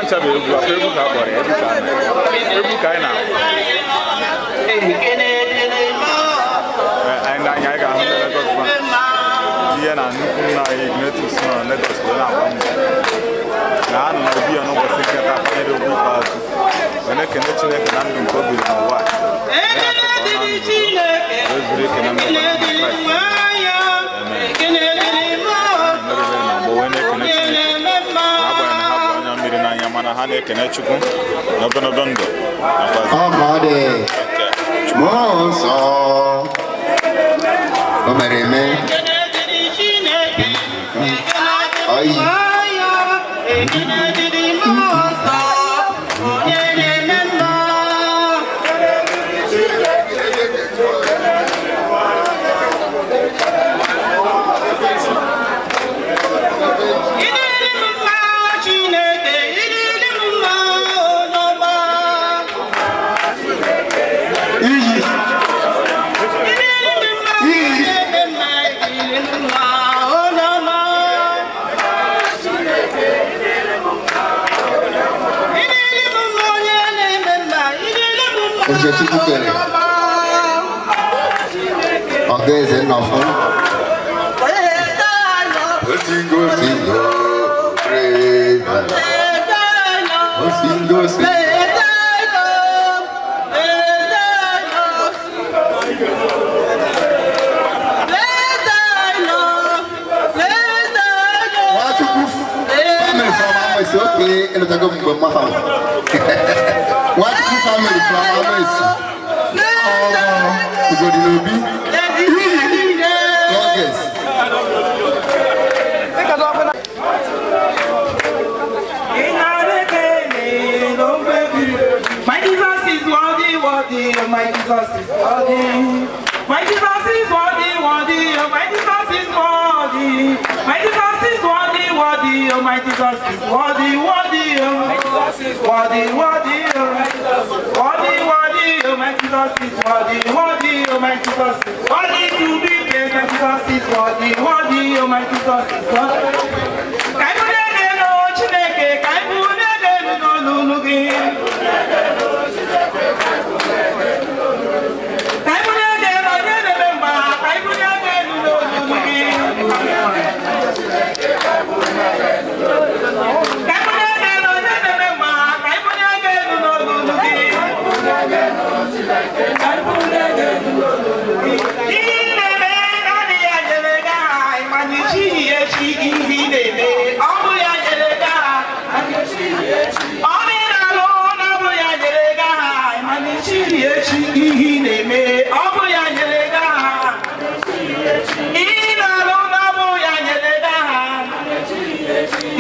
Ncha bụ egwu, akwa egwu ka a kpọrọ ya, egwu ka a na- egwu ka anyị na-akpọ. Ee, anyị na-anya anyị ga-ahụ ndị Lagos Band ihe na nnukwu nna anyị Ignatius nọ na Lagos wee na-agba mbọ na ha nọ n'obi ya n'ụbọchị nke taa kwanyere ugwu ikpeazụ wee na-ekene Chineke na ndụ nke o biri n'ụwa a. Wee na-asị ka ọ na ndụ wee zuru ike na mmekọ na Kraịst. Meriri na ọgbọ wee na-ekene Chineke n'agbanyeghị na ha bụ anya mmiri n'anya, mana ha na-ekene Chukwu n'ogologo ndụ nakwazi Ọ ka ọ dị nke Mmụọ Nsọ o mere eme. Oyi. Ekene dịrị Mmụọ Nsọ, onye na-eme mma. Ịdịrị m mma, Chineke, ịdịrị m mma, onye ọma. Iyi. Ịdịrị m mma, Iyi. na-eme mma, ịdịrị m mma, onye ọma. Ịdịrị m mma, onye na-eme mma, ịdịrị m mma, Okechukwu kere. onye ọma. Ọga eze nnọfọ. Osingo singo, praise the Lord. Osingo singo. Nwachukwu family from Amesi, okay, eletago m mgbe mma family. Nwachukwu family from Amesi. Oh, Ugodi n'obi. Longest. My Jesus is worthy, worthy, oh my Jesus is worthy. My Jesus is worthy, worthy, oh my Jesus is worthy. My Jesus is worthy, worthy, oh my Jesus is worthy, worthy, oh my Jesus is worthy, worthy, oh my Jesus is worthy, worthy, oh my Jesus is worthy, worthy, oh my Jesus is worthy to be praised. My Jesus is worthy, worthy, oh my Jesus is worthy. Ka anyị bulie gị elu, Chineke, ka anyị bulie gị elu n'olulu gị. Ka anyị bulie gị elu, onye na-eme mgba, ka anyị bulie gị elu n'olulu gị. Ka anyị bulie gị elu, onye na-eme mgba, ka anyị bulie gị elu n'olulu gị. Ka anyị bulie gị elu n'olulu gị. Ihe ị na-eme naanị ya nyere gị aha, mana ichighị echi ihe ị na-eme, ọ bụ ya nyere gị aha. Ọ bụ ị na-alụ na ọ bụ ya nyere gị aha, mana ichighị echi ihe ị na-eme, ọ bụ ya nyere gị aha. Ihe ị na-alụ na ọ bụ ya nyere gị aha.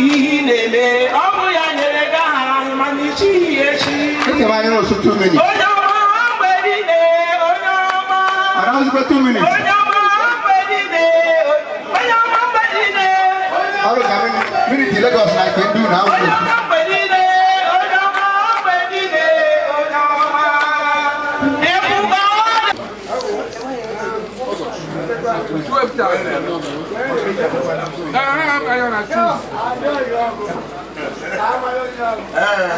Ihe ị na-eme, ọ bụ ya nyere gị aha, mana ichighị echi. Eke m anyị n'osu 2 minutes. Onye ọma mgbe niile, onye ọma. Anawụzikwa 2 minutes. Onye ọma mgbe niile, onye ọma mgbe niile. Ọrụ ka minute Lagos na nke ndị unu ahụ. Onye ọma mgbe niile, onye ọma mgbe niile, onye ọma. Ebube ọ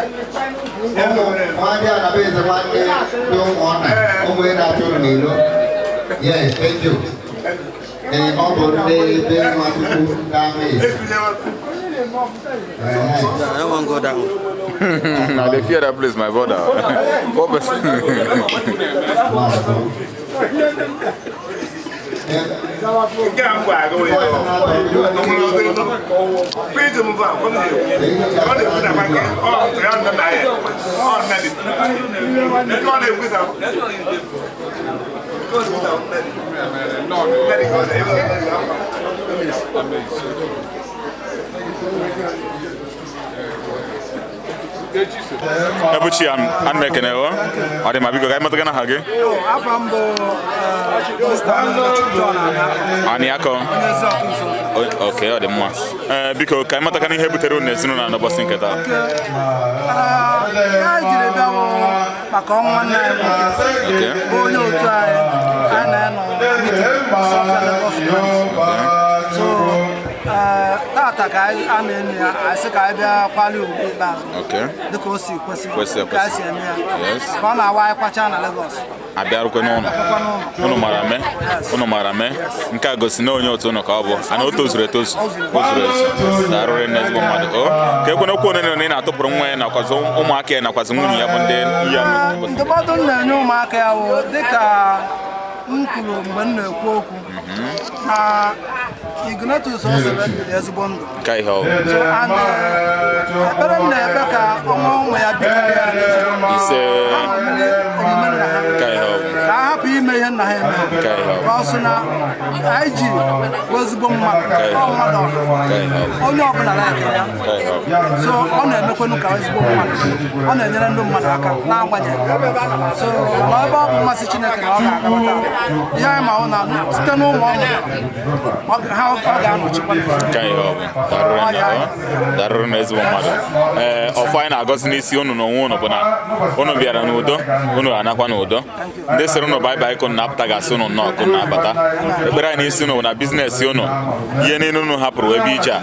Ụmụ nwanne a na be eze nwanne ndị ụmụnna ụmụ ị na-achụ unu n'ilo. Yes, thank you. Ee, ọ bụ ndị be Nwachukwu na-ama ezi. I don't want to go down. I dey fear that place, my brother. Four person. Nke a m gwara gị onye page m bụ a ọ na-ekwu na maka ọ ya nna na ya ọ nna dị nke ọ na-ekwu sa nna dị ka ọ na-ekwu. Ebuchi, ana m ekene o. Ọ dị ma, biko, ka anyị mata gị na aha gị. Afọ m bụ Mr. John Anako. Ani akọ. Onye ezi ọkụ nso. Ok, ọ dị mma. Ee, biko, ka anyị matakana ihe butere unu n'ezinụlọ a n'ụbọchị nke taa. Ya jiri bịa bụ maka ọnwa nwanne anyị nwoke bụ onye otu anyị, anyị na-anọ meeting Sọfịa Lagos branch. So Ee, tata ka anyị a na-enyi ya, anyị sị ka anyị bịa kwalie ugwu ikpeazụ dịka o si kwesị, Kwesị ka ekwesị. anyị si eme ya, ka ọ na-awa anyị kwacha na Lagos. Abịarukwe n'ụlọ. Abịakwa n'ụlọ. Unu mara mee, unu mara mee. Nke a gosi na onye otu unu ka ọ bụ, ana o tozuru etozu, o zuru ezu. Darụrị nne, ezigbo mmadụ. O ka ekwena okwu one na one ị na-atụpụrụ nwa ya nakwazi ụmụaka ya nakwazi nwunye ya bụ ndị ya. Ndụmọdụ m na-enye ụmụaka ya wụ dịka m kwuru mgbe m na-ekwu okwu na Ignatius Osebe biri ezigbo ndụ. Nke ihe ọ bụ. So, and ekpere m na-ekpe ka ọnwa ụmụ ya bikọrọ ya n'ezigbo ndụ. Ise. Ha ṅomiri omume nna ha, Nke ihe ọ bụ. ka ha hapụ ime ihe nna ha eme. Nke ihe ọ bụ. Ka ọ sị na anyị ji bụ ezigbo mmadụ, ọ mmadụ ọha. Nke ihe ọ bụ. Onye ọbụla like ya. Nke ihe ọ bụ. So ọ na-emekwenu ka ezigbo mmadụ, ọ na-enyere ndị mmadụ aka n'agbanyeghị. So na ebe ọ bụ mmasị Chineke na ọ ga-agabata ihe anyị ma hụ na site n'ụmụ ọ mụtara, ọ ga-anọchikwa. Nke ihe ọ bụ. Darụrị nne, ọ darụrị na ezigbo mmadụ. Ee, ọfọ anyị na-agọzi n'isi unu na onwe unu bụ na unu bịara n'udo, unu anakwa n'udo. Ndị sịrị unu bye bye ka unu na-apụta ga-asị unu nnọọ ka unu na-abata. Ekpere anyị n'isi unu bụ na business unu, ihe niile unu hapụrụ wee bịa ije a,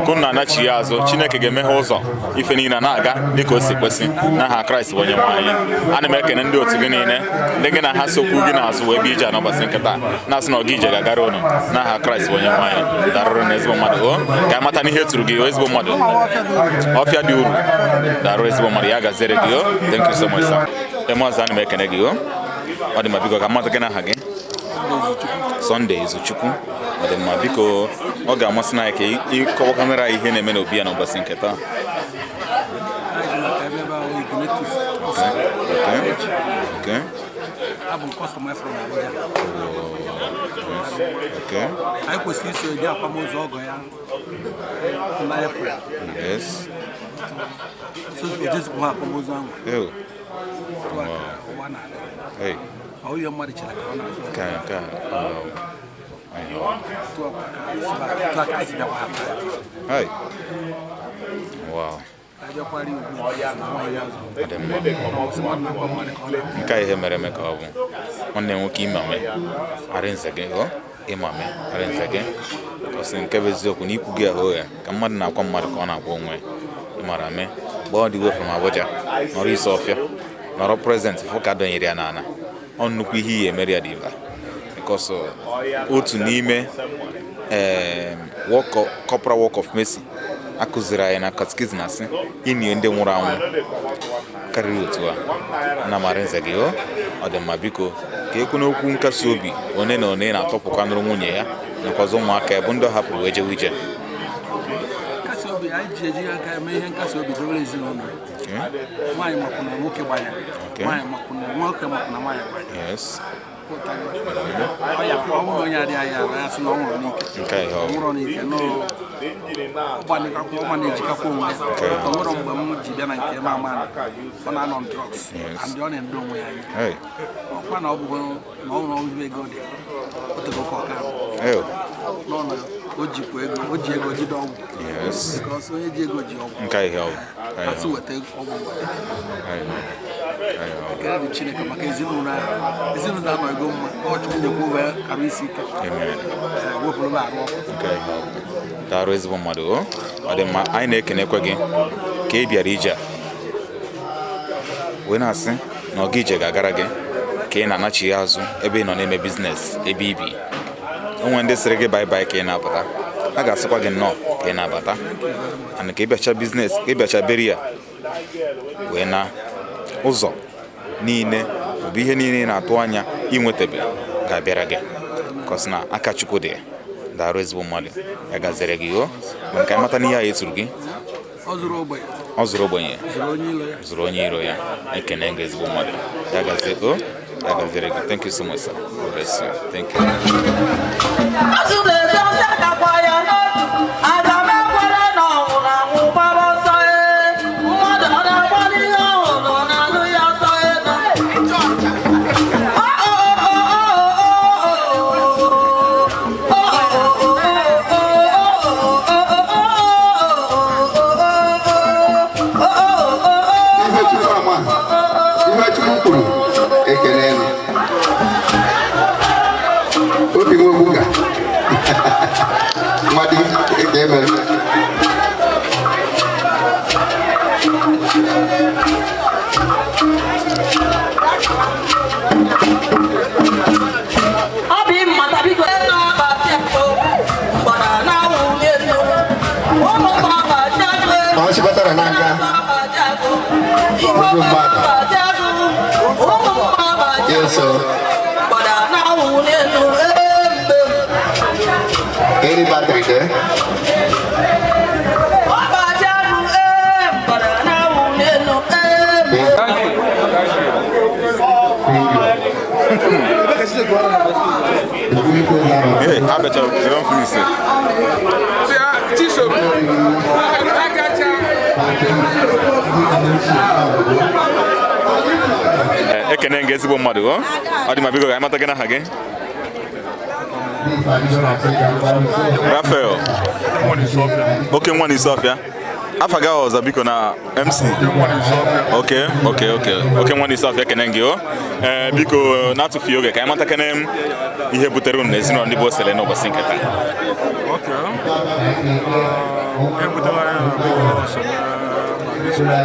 ka unu na-anachi ya azụ, Chineke ga-emeghe ụzọ, ife niile na-aga dịka o si kwesị, n'aha Kraịst bụ onye nwe anyị. Ana m ekene ndị otu gị niile, ndị gị na ha sokwu gị n'azụ wee bịa ije a n'ụbọchị nke taa, na-asị na ọga ije ga-agara unu, n'aha Kraịst bụ onye nwe anyị. Darụrụ na ezigbo mmadụ. O ka anyị mata n'ihe tụrụ gị, o ezigbo mmadụ. Ọfịa dị uru. Darụ, ezigbo mmadụ, ya gaziere gị. O thank you so much, sir. Ee, maazị, ana m ekene gị. O ọ dị mma. Biko, ka mmadụ gị na aha gị. Sunday Izuchukwu. Ọ dị mma. Biko, ọ ga-amasị na anyị ka ịkọwakanara anyị ihe na-eme n'obi ya n'ụbọchị nke taa. Okay. Abụ m customer from Abuja. Anyị kwesịrị iso eji akwamozu ọgọ ya na April. So ojezikwu ha akwamozu ahụ. Ew. Tụwa ka ụwa na-aga. Hey. Ọ ihe mmadụ chere ka ọ na-azụ. Nke a, anyị Tụwa ka anyị si bịakwa ha. Hey. Wow. Anyị bịakwara ugbu a na nwaanyị ọzọ. Ọ dị mma. Ọ sị mmadụ na-akwa mmadụ ka ọ na-akwa. Nke a ihe mere eme ka ọ bụ nwanne m nwoke Imame Arinze gị, ọ Imame Arinze gị, ọ sị nke bụ eziokwu na ikwu gị ahụ ya ka mmadụ na-akwa mmadụ ka ọ na-akwa onwe ya. Ịmara mee gbaa the way from Abuja, nọrọ isi ọfịa, nọrọ present, fụ ka dọnyere ya n'ala. Ọ nnukwu ihe iyi emere ya dị iva, because otu n'ime corporal work of mercy akụziri anyị na catechism asị inye ndị nwụrụ anwụ karịrị otu a na Arinze gị. O ọ dị mma. Biko, ka ekwu n'okwu nkasi obi one na one na-atọpụkwanụrụ nwunye ya nakwazi ụmụaka ya bụ ndị ọ hapụrụ wee jewe ije. Nkasi obi anyị ji eji aka eme ihe nkasi obi dowere ezinụlọ. Nwaanyị makwụ na nwoke gbanyere. Nwaanyị makwụ na nwoke makwụ na nwaanyị gbanyere. Ọ ya ọ bụrụ onye adịghị anya arụ ya sị na ọ nwụrụ n'ike. Nke a ihe ọ Ọ bụ. nwụrụ n'ike ọ na-ejikakwa onwe ya. O nwere mgbe m ji bịa na nke m ama na ọ na-anọ on drugs and ọ na-endo onwe ya anya. Ọkwa na ọ bụghị na ọ nwụrụ ọnwụ ego dị o tego ka ọ ka nọ na o jikwa ego, o ji ego jide ọgwụ, because onye ji ego ji ọgwụ. Nke a ihe ọ bụ. Nke a ihe Asị ọ bụ. weta ọgwụ, weta. Nke a ihe ọ bụ. Nke a ihe ọ bụ. Ekele dị Chineke maka ezinụlọ ahụ. Ezinụlọ ahụ ego mma ọ Chukwu nyekwa uwe arụ isi ike. Amen. Ee, wepụrụ m arụ ọkụ. Nke a ihe ọ bụ. Daalụ, ezigbo mmadụ. O ọ dị mma. Anyị na-ekenekwe gị ka ị bịara ije a wee na-asị na ọga ije ga-agara gị ka ị na-anachi azụ ebe ị nọ na-eme business ebe ibi. Onwe ndị sịrị gị bye bye ka ị na-abata, a ga-asịkwa gị nnọọ ka ị na-abata, ana ka ị bịacha business, ka ị bịacha beri ya wee na ụzọ niile bụ ihe niile ị na-atụ anya inwetabe ga-abịara gị kọsị na aka Chukwu dị ya. Daalụ, ezigbo mmadụ, ya gazere gị. O mana ka anyị mata n'ihe a eturu gị. Ọ zụrụ ogbenye. Ọ zụrụ ogbenye. Zụrụ onye ilo ya. Zụrụ onye iro ya. Ekene gị, ezigbo mmadụ, ya gazie. O ya gaziere gị. Thank you so much, sir. God bless you. Thank you. Azụ na-ezi ọsọ dakwa ya n'otu. Aga m ekwere na ọ nwụrụ anwụ gbara ọsọ ee. Mmadụ ọ na-agbara ihe ọ hụrụ na-alụ ya ọsọ ee na. Oh, oh, oh, oh, oh, oh, oh, oh, oh. Ihe Chukwu ama, ihe Chukwu kwuru, ekele nụ. Obi nwegbuga. Ma ọ chịkọtara na nga ugwu mmadụ. Yes, sir. Any battery there? Hey, I bet you don't finish it. Ekene gị ezigbo mmadụ ọ ọ dị ma, biko ka anyị mata gị n'aha gị. Rafael oke nwa n'isi ọfịa, afa gị ahụ ọzọ biko na MC. Ok, oke nwa n'isi ọfịa, ekene gị o. Ee, biko, na-atụfughị oge, ka anyị mata kene m ihe butere unu n'ezinụlọ ndị bụ Osele n'ụbọchị nke taa. Okay. Ihe butere anyị na be Osele na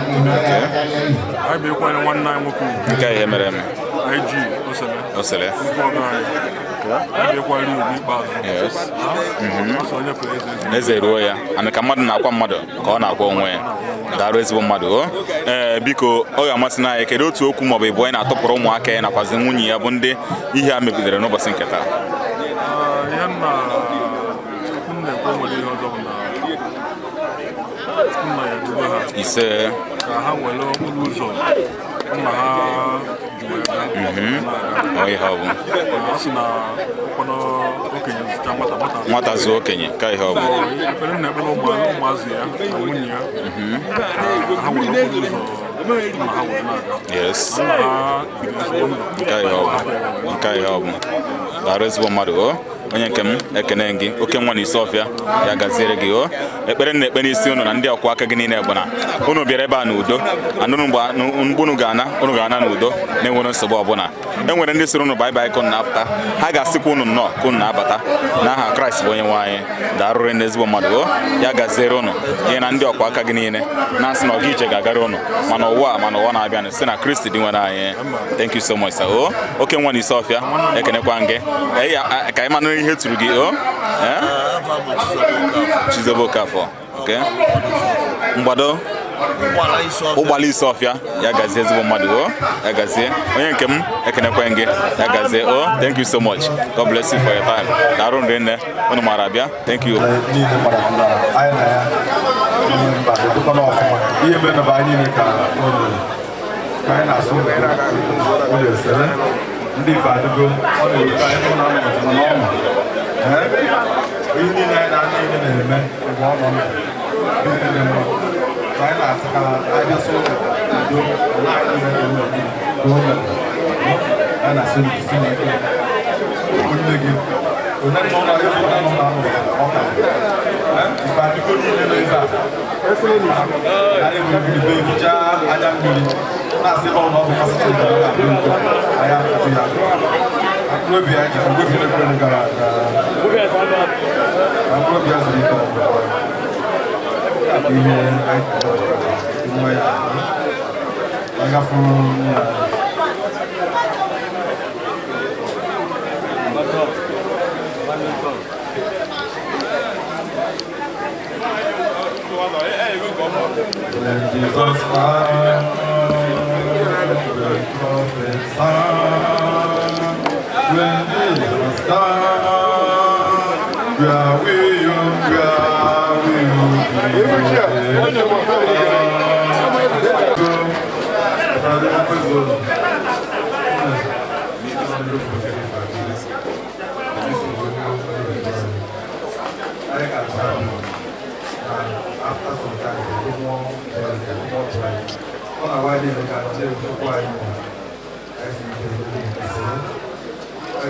anyị bụ ịkwanyere nwanne anyị nwoke ugwu. Nke a ihe mere eme. IG Osele. Osele. Nnukwu ọgọ anyị. Anyị bụ ịkwanyere ugwu ikpeazụ. Ọsọ onye fere eze eze. Eze ruo ya ana ka mmadụ na-akwa mmadụ ka ọ na-akwa onwe ya. Daalụ, ezigbo mmadụ o. Ee, biko, ọ ga-amasị na anyị, kedu otu okwu maọbụ ịbụ anyị na-atụpụrụ ụmụaka ya nakwazi nwunye ya bụ ndị ihe a megidere n'ụbọchị nke taa? Ihe m na okwu m na-ekwu nwere ihe ọzọ bụ na nna ya edube ha Ise. ka ha were okporo ụzọ nna ha ji wee gaa na-aga. Ọ ihe ọ bụ. A sị na ụkwanụ okenye zụcha nwata, nwata Nwata zuo okenye ka ihe ọ bụ. Ekpere m na-ekpere ụmụazị ya na nwunye ya, ka ha were okporo ụzọ nna ha were na-aga. Nna ha biri ezigbo ndụ. Nke a ihe ọ bụ, nke a ihe ọ bụ. Daalụ, ezigbo mmadụ o. Onye nke m, ekene gị, oke nwa na isi ọfịa. Ya gaziere gị o. Ekpere m na-ekpe n'isi unu na ndị ọkwa aka gị niile bụ na unu bịara ebe a n'udo, anụnụ mgbe unu ga-ana, unu ga-ana n'udo na-enwere nsogbu ọbụla. E nwere ndị sịrị unu bye bye ka unu na-apụta, ha ga-asịkwa unu nnọọ ka unu na-abata n'aha Kraịst bụ onye nwe anyị. Darụrị ndị ezigbo mmadụ o. Ya gaziere unu ihe na ndị ọkwa aka gị niile, na-asị na ọga ije ga-agara unu mana ụwa a mana ụwa na-abịanụ, site na Kristi dị nwere anyị. Thank you so much, sir. O oke nwa na isi ọfịa, ekenekwa gị. Ee, ka anyị manụ ihe tụrụ gị o. Eh? Chizoba Okafọ, okay. Mgbado ụgbala isi ọfịa, ya gazie, ezigbo mmadụ o. Ya gazie, onye nke m, ekenekwe gị. Ya gazie o. Thank you so much. God bless you for your time. Daalụ nri nne unu mara abịa. Thank you. Niile mara na anyị na ya nwee mba edokwana ọfụma. Ihe mere na be anyị niile ka o mere ka anyị na-asụ ụlọ esere ndị Igbo adịgo. Ọ na-ewute anyị bụ na anọ mana ọ ma ihe niile anyị na niile na-eme mgbe ọ nọ ndụ niile dị mma ka anyị na-asị ka anyị bịa sụ ụlọ udo na anyị niile na-eme ka o mere. Anyị na-asị unu si n'ike ụmụnne gị onye nọ na ebe ọ nọ na anọ ọka ife adịgo niile n'ebe a. Anyị nwere ibe hichaa anya mmiri na-asị ebe ọ na ọ bụ kasị Chineke na-abụ udo anyị apụtụ ya mkpụrụ obi ya ji mgbe obi na-ekwere gara aga ka mkpụrụ obi ya zuru ike ọgwụgwọ ihe anyị nwa ya agafuru ya. When Jesus died, the prophet sang. When Jesus died, where will you, where will you be? After some time, they go more, more time. Ọ na-agwa ndị ka nche okwu anyị esi ike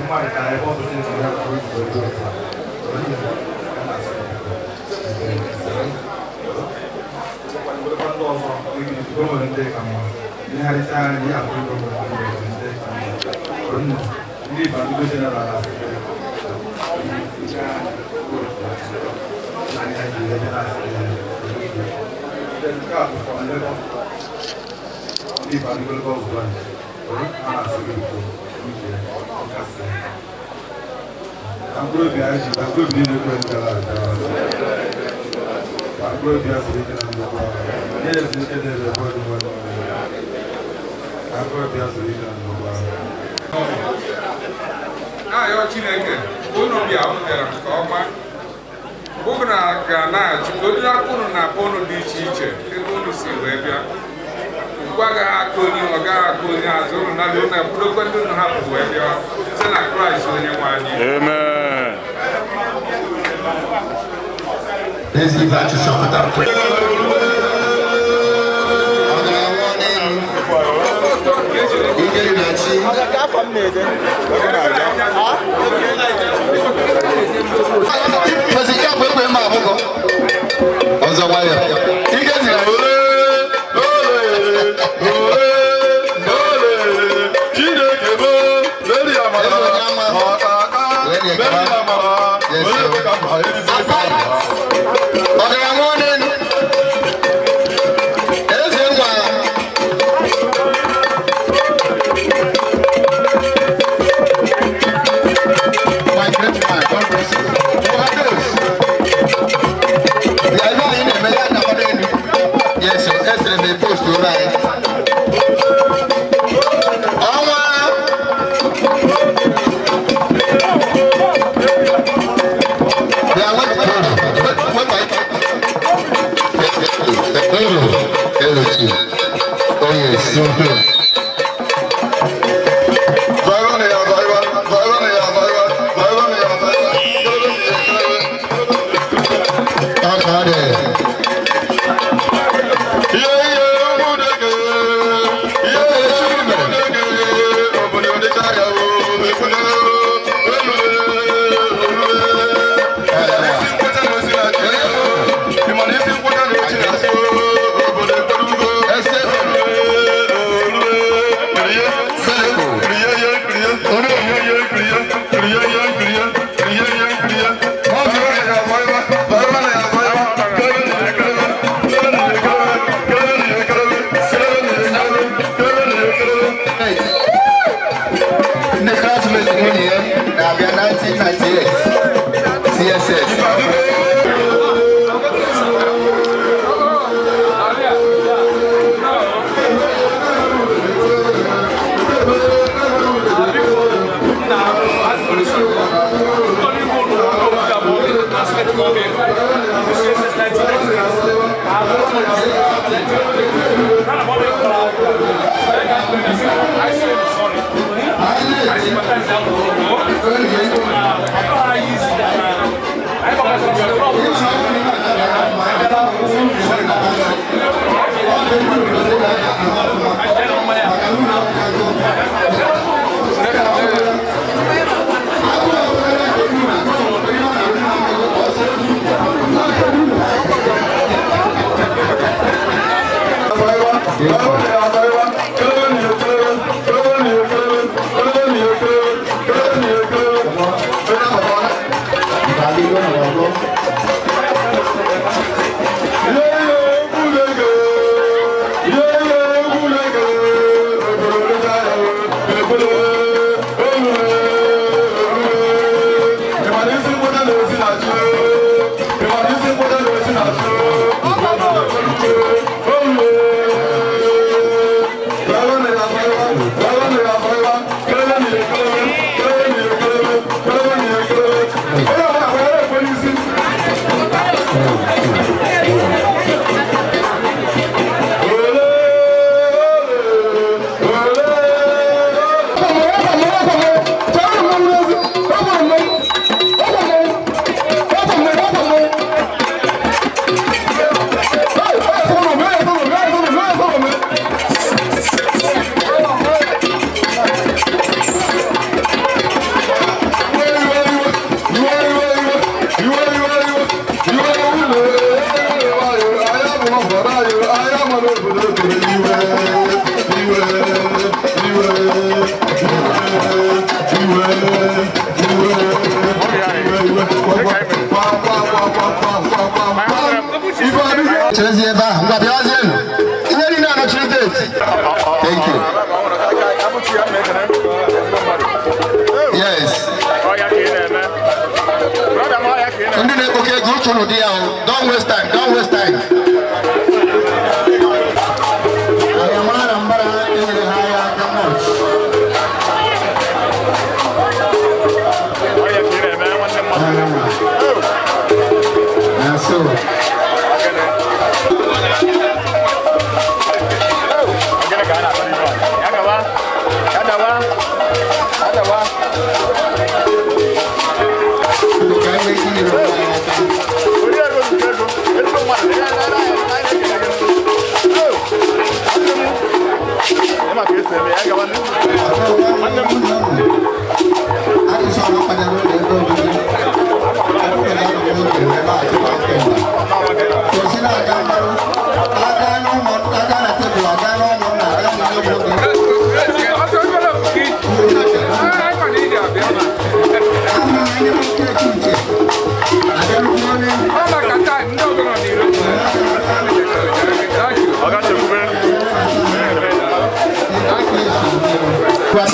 mmadụ ka ebe ọtụtụ ndị ya kwuru igbo ego ndị ọzọ o nwere ndị ka mma mmegharịcha anya ihe abụọ igbo nwere ndị ka mma ndị Igbo ndị general asị nke a bụkwa Lagos, ndị Igbo ndị Lagos branch a na-asị gị biko uche kasị ka mkpụrụ obi anyị ji ka mkpụrụ obi niile kwere gara aga. Ka mkpụrụ obi ya zuru ike na ndokwa. Nye ya ezumike dị ebube ebe ọ dị nwa. Ka mkpụrụ obi ya zuru ike na ndokwa. Na-ayọ Chineke unu bịa, unu bịara nke ọma. Unu ga na-achị ka onye aka unu na-akpọ unu dị iche iche ebe unu si wee bịa. Ugwu agaghị aka onye, ọ gaghị aka onye azụ. Unu na unu ekwudokwe ndị unu hapụ wee bịa, site na Kraịst onye nwe anyị. Amen. Ezi ife achụsọpụtara. Ọ ga-anwụ n'elu. Ike na chi. Kwesị nke a bụ ekwe mma abụkọ. Ọzọ nwayọ. Ike ziri Ole, ole, ole, ole, Chineke bụ meri amara, ọkaka, meri amara, onye kwe ka mba erite ebe amara. Ọ ga-anwụ n'elu. Eze nwa. My great man, God bless you. Overdose. Ya ihe anyị na-eme ya na n'elu. Yes, sir. Esere m post ụlọ anyị. Ọnwa. Bịa wepụ wepụ Hello, hello, Oh yes. Zaiwa na ya, zaiwa, zaiwa na ya, zaiwa, zaiwa na ya, zaiwa. Ọ dị. Ihe ihe ụmụdege, ihe ihe ụmụdege, obodo dịcha ya o, ekwuna o, olue, olue. Isi nkwụcha na osi na chi o, ị ma na isi nkwụcha na ochi na chi o, obodo ekwerugo. Ese. Olue, olue, kriye, kriye, ye, kriye, kriye, ye, kriye, kriye, ye, kriye, kriye, ye, kriye. Zaiwa na ya, zaiwa, zaiwa na ya, zaiwa, kele na ya, kele, kele na ya, kele, kele na ya, kele, kele na ya, kele, kele na ya, kele. Ndị classmate nwunye ya na-abịa 1998 CSS. Cherezie ebe ahụ, ngwa bịawazienụ. Ihe niile anọchiri gate. Thank you. Yes. Ndị na-ekpoke. Ka uche unu dị ya o. Don't waste time, don't waste time. Anyị amara na mbara enyere ha ya aka much. Na so. Ka anyị nwee ike inyere onwe anyị aka.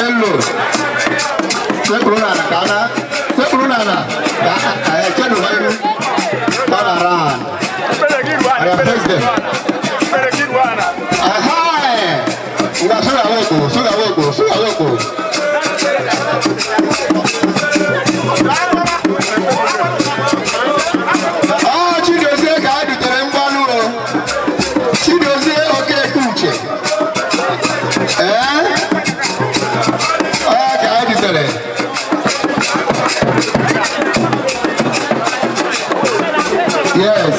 Bello, sekpuru n'ala ka ana sekpuru n'ala ka echedu ha iru turn around. I face them. Aha! Nga suga woko, suga woko, suga woko. Ọ Chidozie ka a dutere mgbalụ o. Chidozie Okeke Uche. Ee? Ọ ka a dutere. Yes.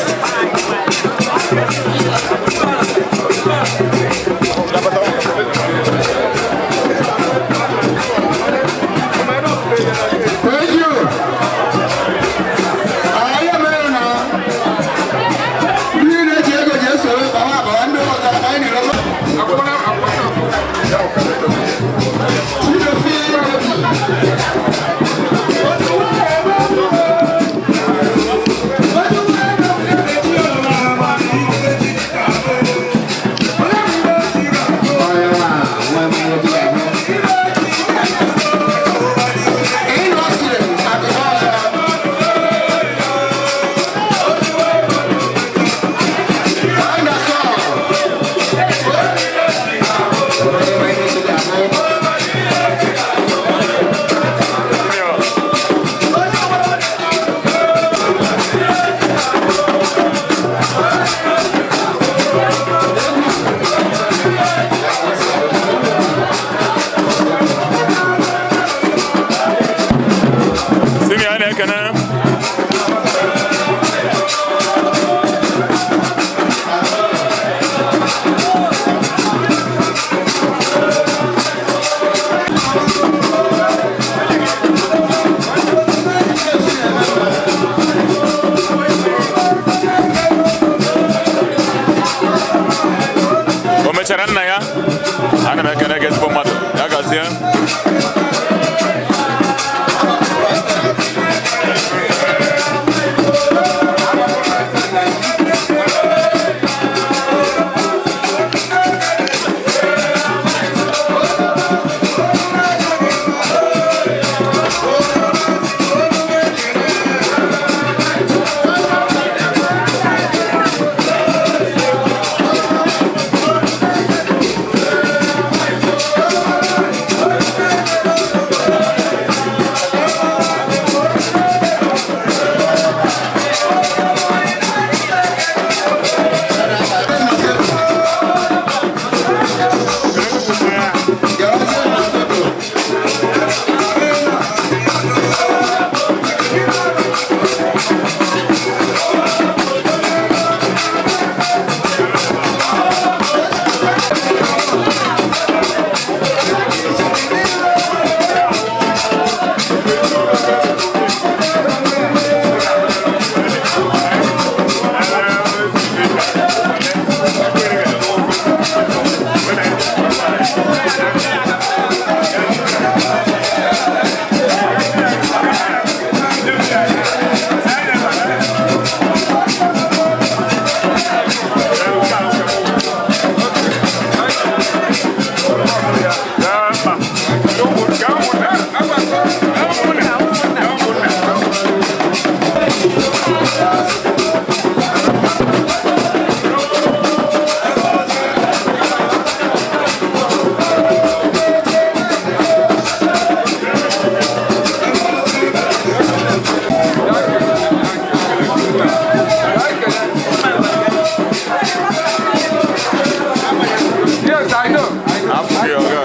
Thank you. Anyị mere na ndị na-eji ego ji esoro bawa abawa ndị ọzọ anyị na-ere. Simi anyị na-ekene. O mechara nna ya, ana m ekene gị ezigbo mmadụ, ya gazie. I know. Afọ gị ọga.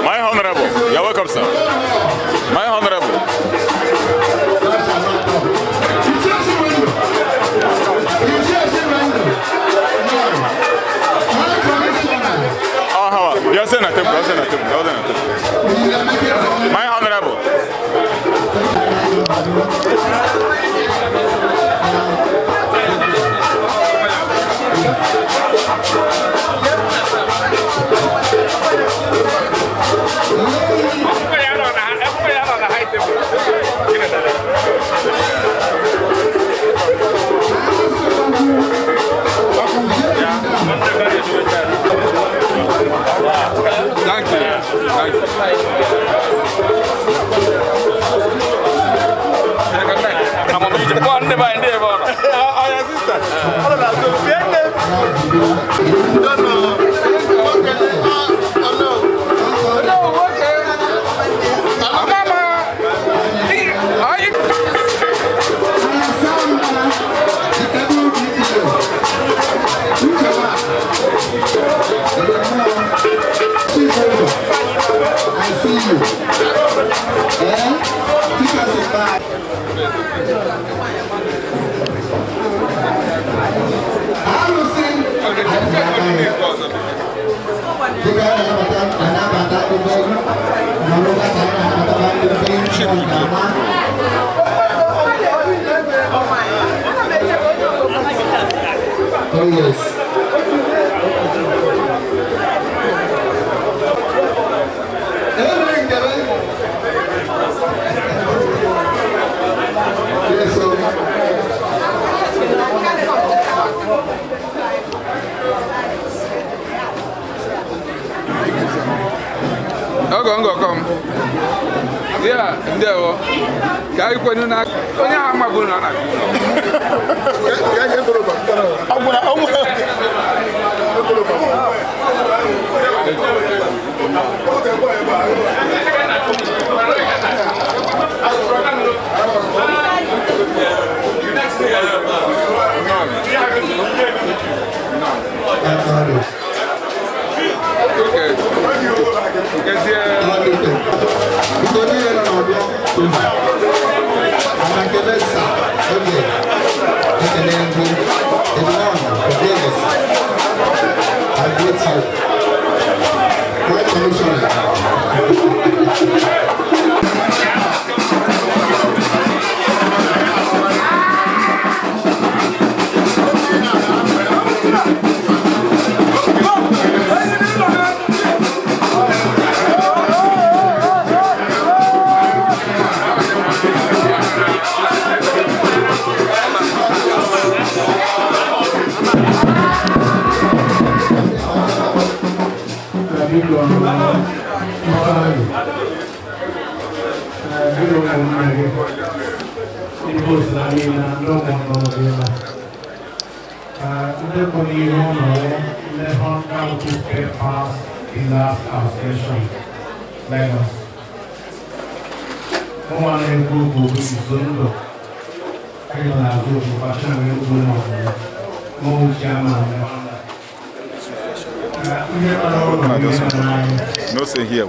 My Honorable, you're welcome, sir. My Honorable. Oh, how are you? You're sitting at table. You're sitting at table. You're sitting at table. My Honorable. Thank you. Thank I see you. Eh? Take us back. Oh yes. Yes, so. Go, go, come. Ya, ndewo. Ka anyị kwenu na onye ahụ amaghị na ọ na-abịa ụlọ. Okay. Kezie. No say here.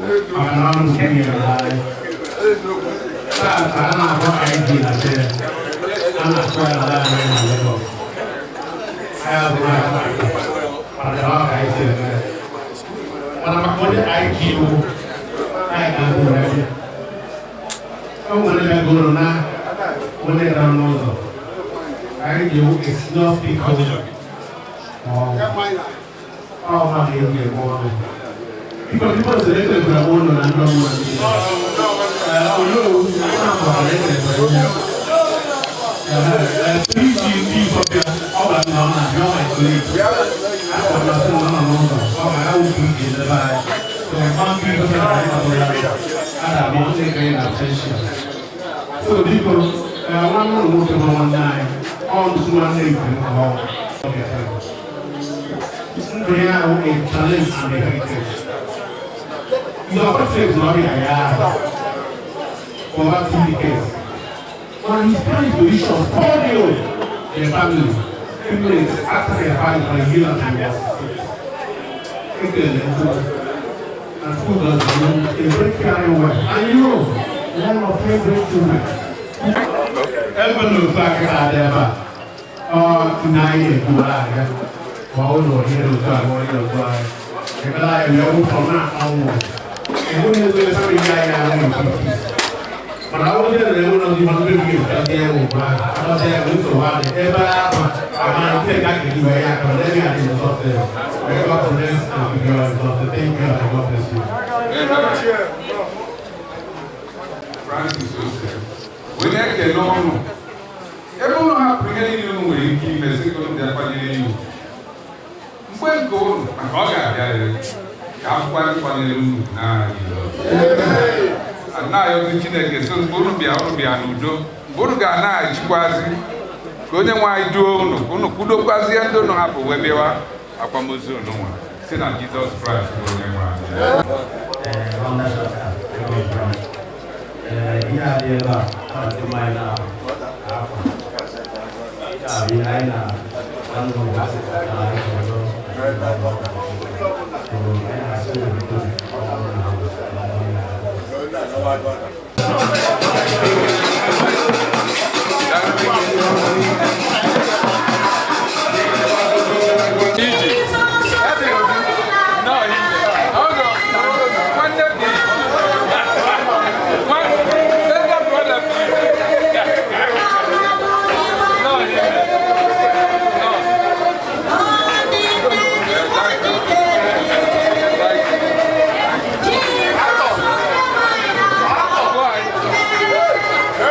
Francis Ose onye ekele ọnụ ebe ụlọ hapụrụ ihe niile unu nwere ike ime sị ka unu bịa kwanyere ya ugwu mgbe nke unu maka ọ ga-abịarịrị ka akwụkwọ ndị kwanyere unu na-ayọzi Chineke so mgbe unu bịa unu bịa n'udo mgbe unu ga-anaghachikwazi ka onye nwe anyị duo unu ka unu kwudokwazie ndị unu hapụ wee bịawa akwamozu unu nwa si na Jizọs Kraịst bụ onye nwe anyị. Ihe a dị ebe a na-adị mma anyị na-akwa ihe a bụ ihe anyị na-anụ na anyị na-ọzọ anyị na-asị Thank you.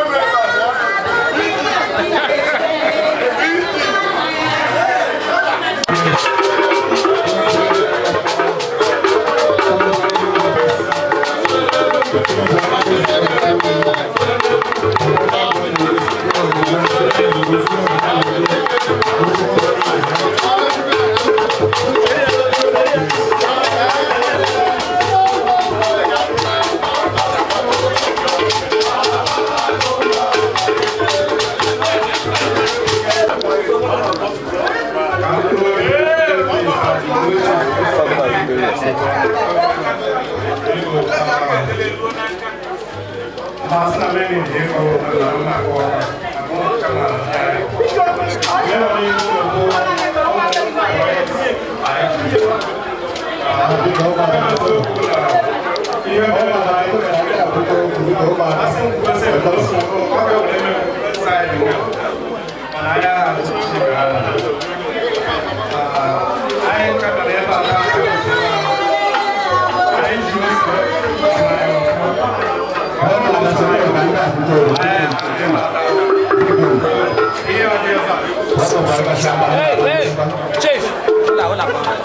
Hey, hey, Chief. Hola, hola.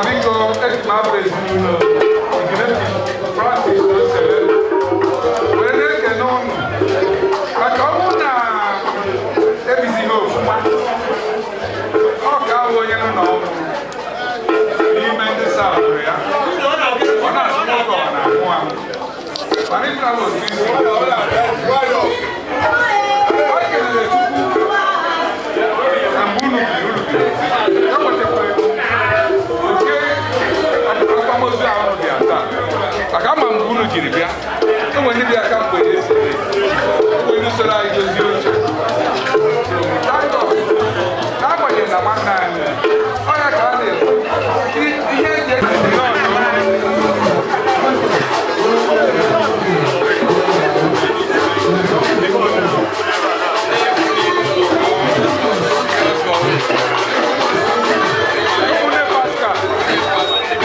Biko, eji m afọ ezinụlọ Francis Osele wee na-ekene ụnụ maka ọ bụrụ na ebizighị ofụma, ọ ka awụ onye nọ n'ọnwụ n'ime ndị saụrụ ya, ọ na-asụ nwoke, ọ na-anwụ anwụ, mana ịfụna bụ otu isi ọ kelere Chukwu na mgbe unu biri, unu biri e nwetakwara oke akwamozu ahụ bịa taa, maka ama mgbe unu jiri bịa, enwe ndị bịa ka mgbe esi enwe ndị soro anyị dozie oche. N'agbanyeghị na nwanne anyị ọnya ka a na-ekwu ihe eji eke. Ụmụnne Pascal.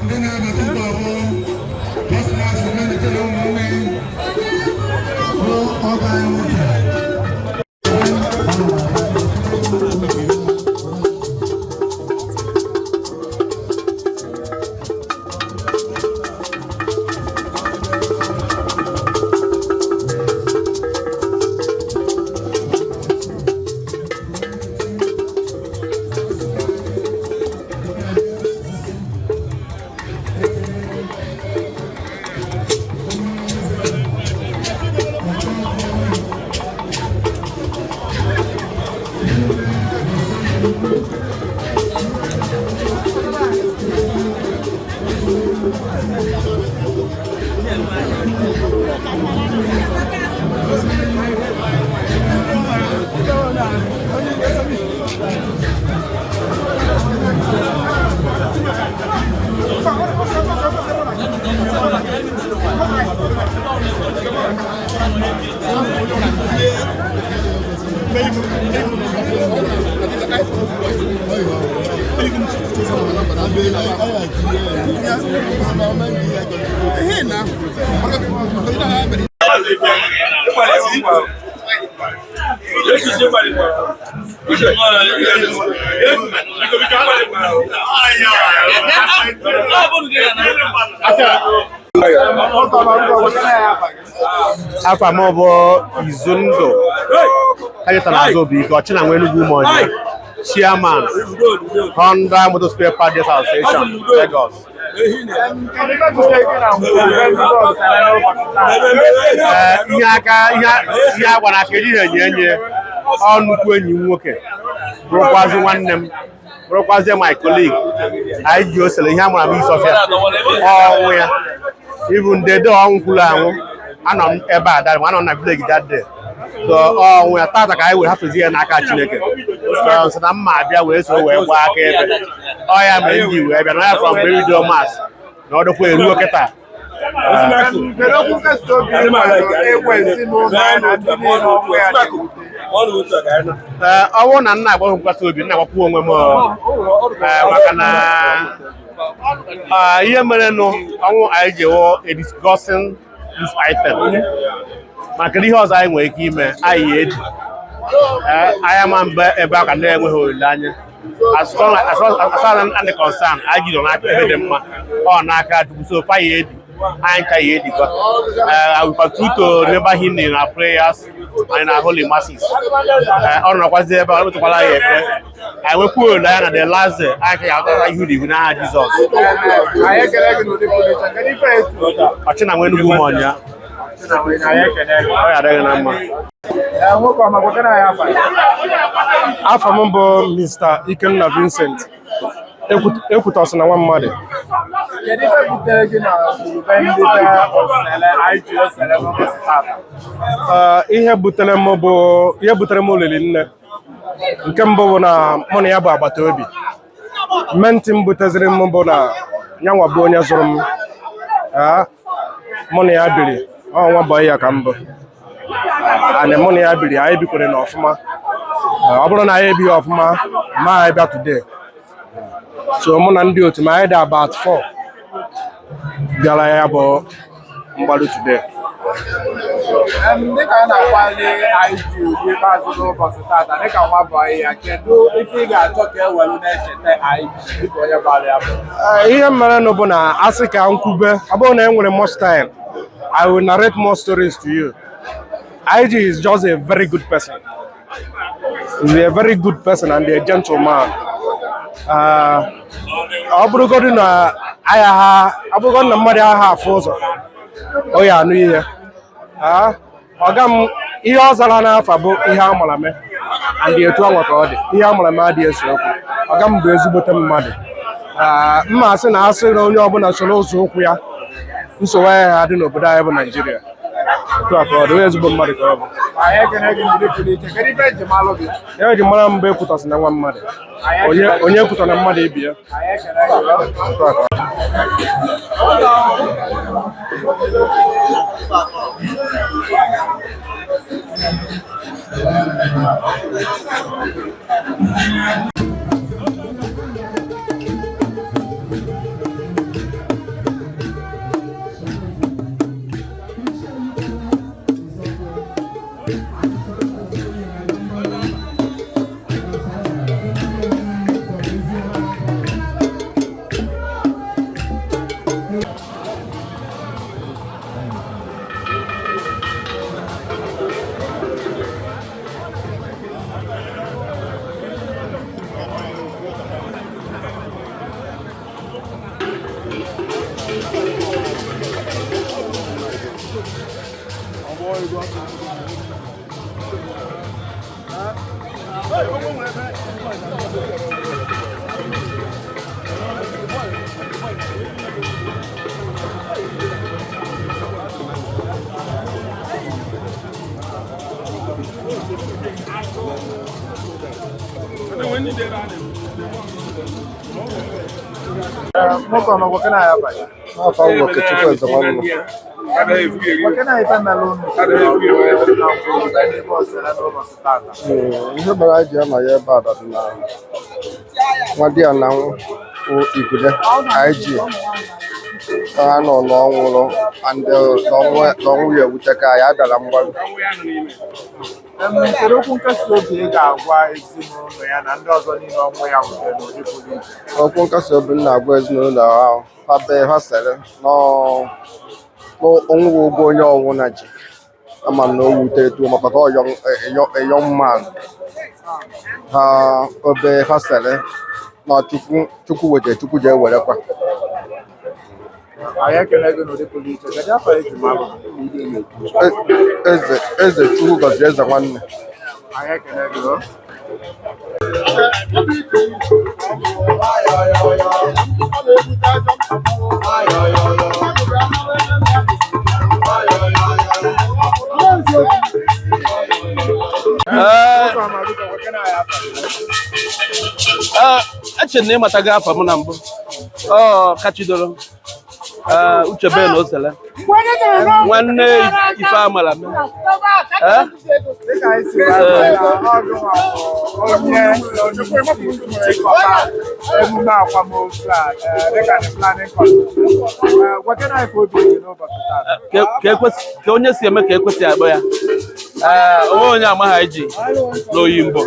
Ndị na-abata ugbu a bụ Cosmas Emenike na ụmụnne bụ ọgọ anyị nwoke. Afa m bụ Izundụ Kajetara Azụbụike Ọchịnanwa Enugu Ụmụọnya, Chairman, Honda Motor Spare Parts Association, Lagos. Ee, ihe aka ihe a gwara aka ejighị enye enye. Ọ nnukwu enyi m nwoke, bụrụkwazị nwanne m, bụrụkwazị my colleague. Anyị ji osele ihe a mara m Isọfịa ọnwụ ya. Even the day ọnwụ kwuru anwụ, anọ m ebe a that anọ m na village that day. So ọnwụ ya tata ka anyị were hapụzi ya n'aka Chineke. So sị na mma abịa wee so wee gbaa aka ebe ọ ya mere ndị wee bịa na ya from mgbe bido mas na ọ dịkwa eruo kịta. Kedu okwu nkasi obi egwu ezinụlọ na ndị niile ọnwụ ya na-ewute? Ee, ọ bụrụ na nna agbaghị nkwasị obi, nna agbakwu onwe m maka na ihe mere nụ ọnwụ anyị ji wụ a disgusting news item. Maka ihe ọzọ anyị nwere ike ime, anyị ya eji. Ee, anyị ama mgbe ebe a ka na-enweghị olileanya. As far as far as I'm concerned, anyị jidere n'aka ebe dị mma ọ n'aka Chukwu, so fa ya edi anyị ncha ya edikọ. I will continue to remember him in our prayers and in our holy masses. Ọ nọkwazi ebe a, ọ kpetụkwala ya ekpere. Anyị nwekwuo olileanya na the last day anyị ka ga-atara ihe uribu n'aha Jizọs. Anyị ekele gị n'ụdị pụrụ iche. Kedu ife etu? Ọchịnanwa Enugu Ụmụọnya. Anyị ekele gị. Ọ ya adịghị na mma. Ee, nwoke ọma, gwakena anyị afa gị. Afọ m bụ Mr. Ikenna Vincent Ekwutọsị na nwa mmadụ. Kedu ife butere gị na ngwurube ndị be Osele anyị ji Osele n'ụbọchị tata? Ihe butere m bụ ihe butere m olili nne. Nke mbụ bụ na mụ na ya bụ agbata obi. Mmentị m buteziri m bụ na nyanwa bụ onye zụrụ m. Ee, mụ na ya biri ọ nwa bọyị ya ka m bụ. And mụ na ya biri, anyị bikwere na ọfụma. Ọ bụrụ na anyị ebighị ọfụma, ma anyị bịa today. So mụ na ndị otu m, anyị dị about four bịara ya bụ mgbaru today. Dịka a na-akwali anyị ji ugwu ikpeazụ n'ụbọchị tata dịka nwa bọyị ya, kedu ife ị ga-achọ ka e welu na-echeta anyị ji dịka onye gbara ya bụ? Ihe mere nụ bụ na asị ka m kwube, ọ bụrụ na e nwere much time, I will narrate more stories to you. IG is just a very good person. He's a very good person and a gentleman. Ọ bụrụgodị na aya ha, ọ bụrụgodị na mmadụ agha afụ ụzọ, ọ ya anụ ihe. Ọga m, ihe ọ zara n'afa bụ ihe a mara mee, and etu anwa ka ọ dị. Ihe a mara mee adịghị ese okwu. Ọga m bụ ezigbote mmadụ. Mma asị na asị na onye ọbụla soro ụzọ ụkwụ ya, nsogbu anyị ha dị n'obodo anyị bụ Naijiria. Otu a ka ọ dị, onye ezigbo mmadụ ka ọ bụ. Anyị ekele gị n'ụdị pụrụ iche. Kedu ife eji malụ gị? Ya eji mara mbụ Ekwutọsị na nwa mmadụ. Onye onye ekwutọ na mmadụ ibi ya. Anyị ekele gị. Otu a ka ọ dị. Nwoke ọma, gwakena anyị afa gị. N'afọ ahụ, Okechukwu Eze nwanne. Gwakena anyị ife mere unu na ngwuru n'ebe Osele n'ụbọchị tata. Ihe mere anyị ji anọ ya ebe a dọdụ na nwa di ya na nwụ Igule IG ka ha nọ n'ọnwụrụ and n'ọnwụ ya ewute ka anyị abịara mgbaru. Kedu okwu nkasi obi ị ga-agwa ezinụlọ ya na ndị ọzọ niile ọnwụ ya wutere n'ụdị pụrụ iche? Okwu nkasi obi m na-agwa ezinụlọ ahụ, ha bee ha sere n'ọnwụ ụgwọ onye ọnwụ na ji ama m na o wutere tuo maka na ọ young man ha obe ha sere na Chukwu Chukwu wete Chukwu ji ewerekwa. Anyị ekele gị n'ụdị pụrụ iche. Kedu afọ eji malụ? Eze eze Chukwu gọzie eze nwanne. Anyị ekele gị o. Nwoke ọma, biko, gwakena anyị afa gị. Ee, eche na ịmatago afa m na mbụ ọ kachidoro. Ee, Uche Ben Osele, nwanne ife amara m. Ee? Dịka anyị si wee mara, ọ gịnwa bụ onye isi nchịkọta emume akwamozu a, dịka the planning committee. Gwakena anyị ka obi dị n'ụbọchị taa. Ka onye si eme ka ekwesị akpọ ya. Ee, onweghị onye amaghị anyị ji n'Oyimbo,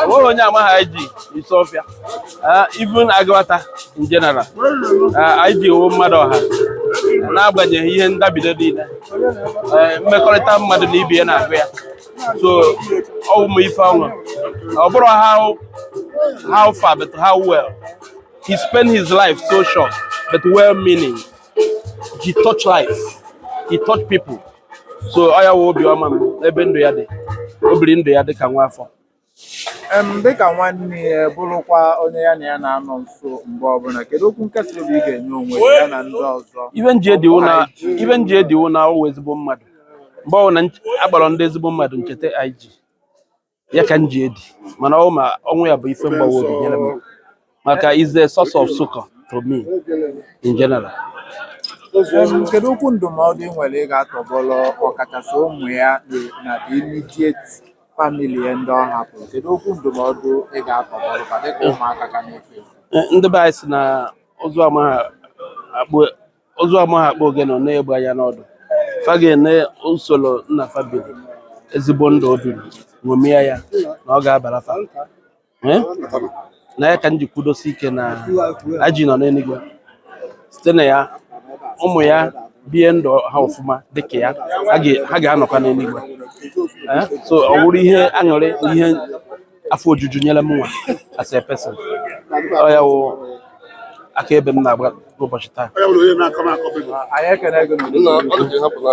onweghị onye amaghị anyị ji n'Isuofia. Ee, even Agụata in general. Ee, anyị ji iwu mmadụ ọha n'agbanyeghị ihe ndabido niile. Ee, mmekọrịta mmadụ na ibe ya na-agụ ya, so ọ wụ m ife ọṅụ. Ọ bụrụ how far but how well he spent his life, so short but well meaning. He touch life, he touch people, so ọ ya wụ obiọma m ebe ndụ ya dị. O biri ndụ ya dị ka nwa afọ. Dịka nwanne ya, bụrụkwa onye ya na ya na-anọ nso mgbe ọbụla, kedu okwu nkasi obi ị ga-enye onwe gị ya na ndị ọzọ? Ibe nji ediwu na ọwụ ezigbo mmadụ. Mgbe ọbụla akpọrọ ndị ezigbo mmadụ ncheta IG ya ka nji edi, mana ọ ma ọnwụ ya bụ ife mgbawa obi nyere m, maka is a source of succor to me in general. Kedu okwu ndụmọdụ ị nwere ị ga-atọgbọrọ ọkachasị ụmụ ya na the immediate family ya ndị ọ hapụrụ? Kedu okwu ndụmọdụ ị ga-atọgbọrọ ka dịka ụmụaka ka na-eto eto? Ndị be anyị sị na ụzụ amaghị akpụ ụzụ amaghị akpụ ogene, ọ na-egbu anya n'ọdụ. Fa ga-ene usoro nna fa biri, ezigbo ndụ o biri, ṅomie ya na ọ ga-abara fa. Eh? Na ya ka m ji kwudosi ike na aji nọ n'eluigwe site na ya, ụmụ ya bie ndụ ha ọfụma dịka ya, ha ga-anọkwa n'eluigwe. Eh? So ọ wụrụ ihe aṅụrị na ihe afọ ojuju nyere m nwa as a person. Ọ ya wụ akaebe m na-agba n'ụbọchị taa. Anyị ekele gị n'ụdị pụrụ iche.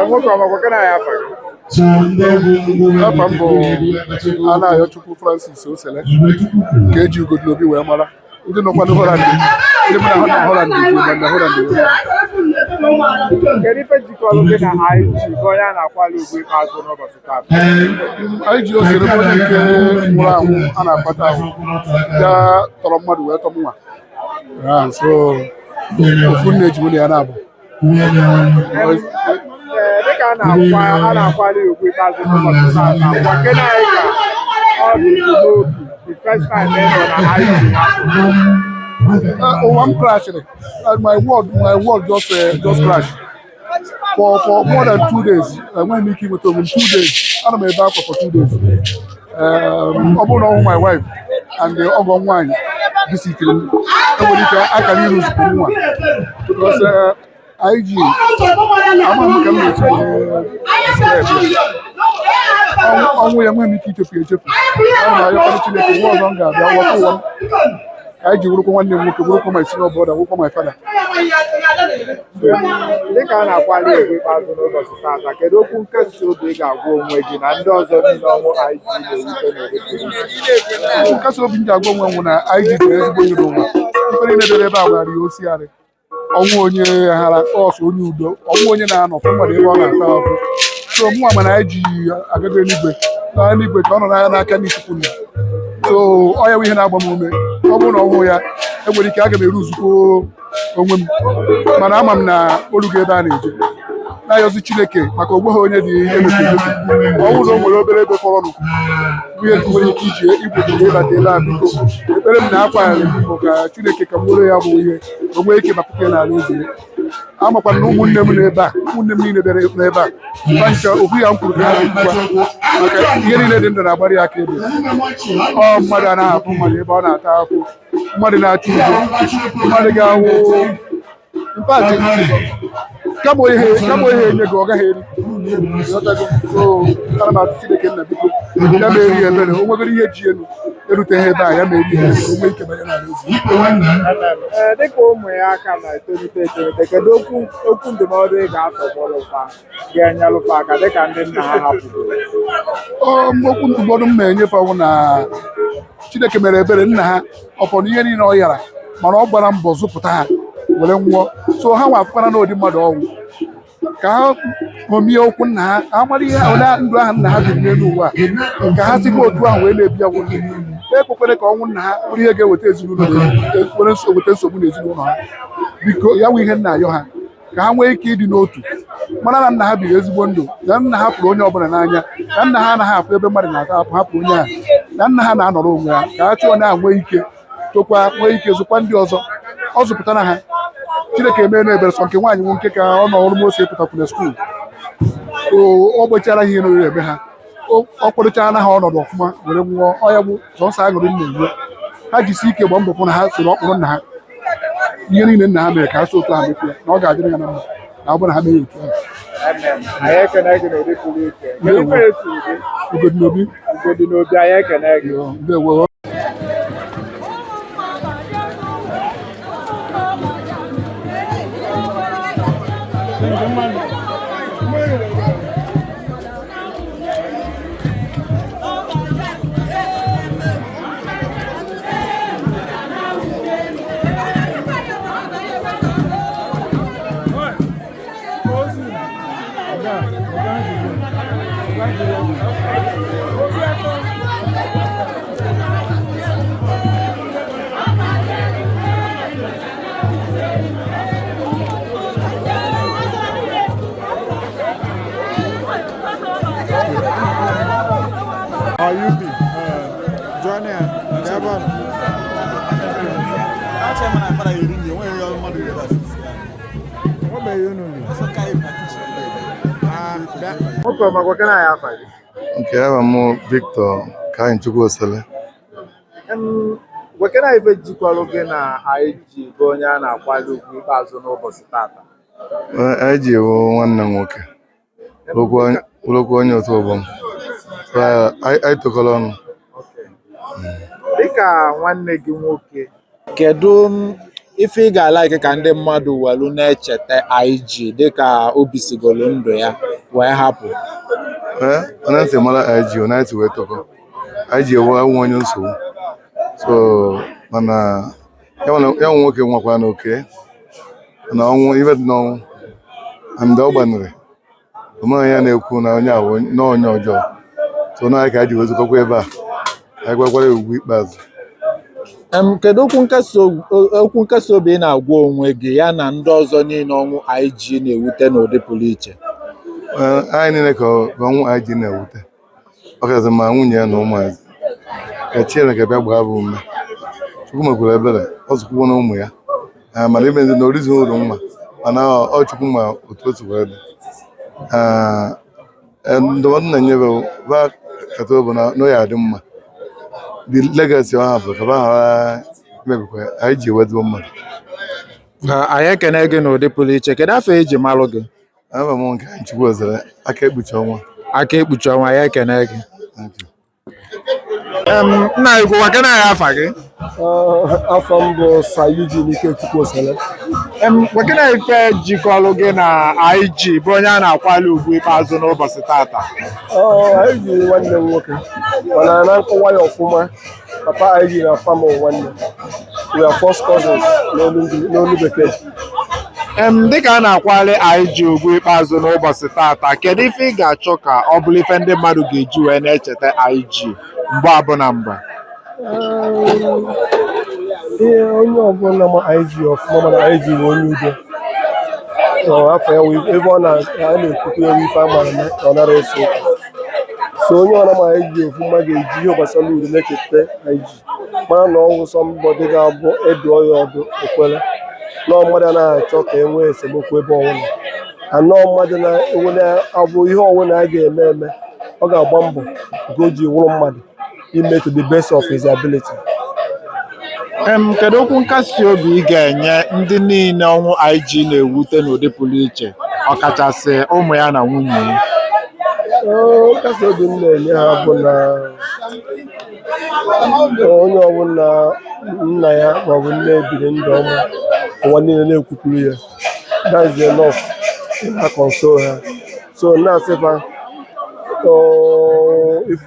Nwoke ọmakwa gị na ya afa gị? Afa m bụ Anayochukwu Francis Osele nke eji Ugo n'obi wee mara ndị nọkwa na Holland, ndị mụ na ha nọ Holland bụ ma na Holland. Kedu ife jikọrọ gị na IG bụ onye a na-akwali ugwu ikpeazụ n'ụbọchị taa? Anyị ji Osele bụ onye nke nwụrụ anwụ a na-akpata ahụ ya tọrọ mmadụ wee tọ mụnwa. So ofu nne ji mụ na ya na-abụ. Ee, dịka a na-akwali ugwu ikpeazụ n'ụbọchị taa, gwa nke na anyị ka ọ dị gị n'obi the first time ị nọ na IG n'afọ. Ụwa m crashịrị. My world just crash for more than 2 days. Enweghị m ike inweta onwe m 2 days. Ana m ebe akwa for 2 days. Ọ bụrụ na ọhụ my wife and ọgọ m nwaanyị visitiri m, enwere ike akara iru zipụ nwa because anyị ji ama m ka m na-esi wee describe ya. Ọnwụ ya, enweghị m ike ichefu ya echefu. Ana m ayọkọrọ Chineke nwa ọzọ m ga-abịa wọta ụwa m ka anyị ji wụrụkwa nwanne m nwoke, wụrụkwa my senior brother, wụrụkwa my father. Dịka a na-akwali ugwu ikpeazụ n'ụbọchị taata, kedu okwu nkasi obi ị ga-agwa onwe gị na ndị ọzọ niile ọnwụ IG na-ewute n'ụdị pụrụ iche? Okwu nkasi obi m ji agwa onwe m na anyị ji jere ezigbo ihe n'ụwa. Ife niile dere ebe a gwara ya osiarị ọnwụ onye ghara ọsọ, onye udo, ọnwụ onye na-anọ fụ mmadụ ebe ọ na-ata ahụhụ. So mụnwa mana anyị ji agago eluigwe na eluigwe ka ọ nọ n'anya n'aka n'Chukwu nna. So ọ ya bụ ihe na-agba m ume. Ọ bụrụ na ọhụụ ya, enwere ike aga m eruzukwo onwe m, mana ama m na olugo ebe a na-eje na-ayọzi Chineke maka onwe ha onye dị ihe emefu emefu. Ọ bụrụ na o nwere obere ego fọrọnụ nwunye nwere ike iji igbochi ịbata ebe a, biko, ekpere m na akwa ya bụ ka Chineke ka m nwere ya bụ ihe o nwee ike bapụta ya n'ala eze ya. Amakwana na ụmụnne m n'ebe a, ụmụnne m niile bịara n'ebe a ba ncha ofu ya m kwuru ka ha ga-ekwukwa maka ihe niile dị ndụ na-agbara ya aka ebe ọ. Mmadụ anaghị afụ mmadụ ebe ọ na-ata afụ, mmadụ na-achọ udo, mmadụ ga-awụ mpati kama ihe enye gị ọ gaghị eri. Ịghọtago? So ana m asị Chineke nna, biko, ya ma eri ebere o nwegoro ihe ji elu eruteghị ebe a, ya ma eri ebere ka o nwee ike banye n'ala eze. Ee, dịka ụmụ ya aka na-etolite etolite, kedu okwu ndụmọdụ ị ga-atọgbọrọ fa ga-enyelụ fa aka dịka ndị nna ha hapụgoro? Okwu ndụmọdụ m na-enyefe bụ na Chineke mere ebere nna ha ọpọ na ihe niile ọ yara, mana ọ gbara mbọ zụpụta ha were nwụọ. So ha nwa afụkwana na ụdị mmadụ ọnwụ ka ha ṅomie okwu nna ha, ka ha mara ihe ole ndụ ahụ nna ha biri n'elu ụwa a, ka ha sikwa otu ahụ wee na-ebi ya. Nwụ ekwekwere ka ọnwụ nna ha bụrụ ihe ga-eweta ezinụlọ were weta nsogbu n'ezinụlọ ha. Biko, ya nwe ihe nna ayọ ha ka Ka ha nwee ike ịdị n'otu, mara na nna ha biri ezigbo ndụ, na nna ha pụrụ onye ọbụla n'anya, na nna ha anaghị apụ ebe mmadụ na-ata apụ hapụ onye ahụ, na nna ha na-anọrọ onwe ha, ka ha chụọ na-enwe ike tokwa, nwee ike zụkwa ndị ọzọ ọ zụpụtara ha. Chineke emee na ebere. Sọ nke nwaanyị nwe nke ka ọ nọ ọrụ mose pụtakwuna school, o gbechara ihe nrere eme ha, ọ kwadochara ha ọnọdụ ọfụma were nwụọ. Ọ ya bụ sọnsọ aṅụrị m na-enwe. Ha jisi ike gbaa mbọ fụ na ha soro ọkpụrụ nna ha, ihe niile nna ha mere, ka ha si otu ahụ mepee ya, na ọ ga-adịrị ha na mma na ọ bụrụ na ha mee otu ahụ. Amen. Anyị ekene gị n'ụdị pụrụ iche. Kedu ife eturu gị? Ugodinobi. Ugodinobi, anyị ekene gị. Ndewo. Ayubi, Johnny, Gabon. Nke aha m Victor Kainchukwu Osele. Gwekena ife jikwalụ gị na IG bụ onye a na-akwali ugwu ikpeazụ n'ụbọchị tata. Anyị ji ewu nwanne m nwoke, bụrụkwa onye otu ọgbọ m. So, anyị tokọrọ ọnụ. Dịka nwanne gị nwoke, kedu ife ị ga-alaiki ka ndị mmadụ welu na-echeta IG dịka o bisigolu ndụ ya wee hapụ? Ee, onye ntị mara IG, onye anyị si wee tokọ. Anyị ji ewu awụ onye nsogbu. So mana ya nwa nwoke nwakwa na oke na ọnwụ, ibe dị n'ọnwụ and ọ gbanarị omeghị ya na-ekwu na onye awụ na onye ọjọọ. So na anyị ka anyị ji wee zukọkwa ebe a, anyị gwakwara ya ugwu ikpeazụ. Kedu okwu nkasi obi ị na-agwa onwe gị ya na ndị ọzọ niile ọnwụ IG na-ewute n'ụdị pụrụ iche? Ee, anyị niile ka ọnwụ IG na-ewute, ọkachasị ma nwunye ya na ụmụazị. Ka Chineke bịa gbaa bụ ume. Chukwu mekwara ebere, ọ zụkwuo na ụmụ ya. Ee, mana ime ndị na orizi ụlọ nwa, mana ọ Chukwu ma otu o si wee dị. Ee, ndụmọdụ na-enyebe ba kata obu na na ya adị mma. The legacy ọ hapụrụ ka ba ghara imebikwa ya, anyị ji ewezuo mmadụ. Anyị ekene gị n'ụdị pụrụ iche. Kedu afọ eji malụ gị? Aha m nke anyị Chukwu Osele, aka ekpuchi ọnwa. Aka ekpuchi ọnwa, anyị ekene gị. Nna anyị kwuwa kene anyị afa gị? Afọ m bụ Sir Eugene Ikechukwu Osele. Gwekene ife jikọlụ gị na IG bụ onye a na-akwali ugwu ikpeazụ n'ụbọchị tata. Anyị ji nwanne m nwoke, mana na nkọwa ya ọfụma, papa IG na papa m nwanne. We are first cousins n'olu bekee. Dịka a na-akwali IG ugwu ikpeazụ n'ụbọchị tata, kedu ife ị ga-achọ ka ọ bụrụ ife ndị mmadụ ga-eji wee na-echeta IG mgbe abụna mgbe? Ihe onye ọbụla ma IG ọfụma mana IG bụ onye udo. Afọ ya ebe ọ na-ekwukwu ya ife a mara na ọ nara ese okwu. So onye ọra ma IG ọfụma ga-eji ihe gbasara udo na-echeta IG, mara na ọnwụ somebody ga-abụ edụọ ya ọdụ ekwere, na mmadụ anaghị achọ ka e nwee esemokwu ebe ọbụla, anọ mmadụ na-abụ ihe ọbụla a ga-eme eme, ọ ga-agba mbọ nke o ji wụrụ mmadụ ime to the best of his ability. Kedu okwu nkasi obi ị ga-enye ndị niile ọnwụ IG na-ewute n'ụdị pụrụ iche, ọkachasị ụmụ ya na nwunye ya? Nkasi obi m na-enye ha bụ na onye ọbụla nna ya maọbụ nne ebiri ndụ ọma, ụwa niile na-ekwupụrụ ya, that's enough na console ha. So na-asịfa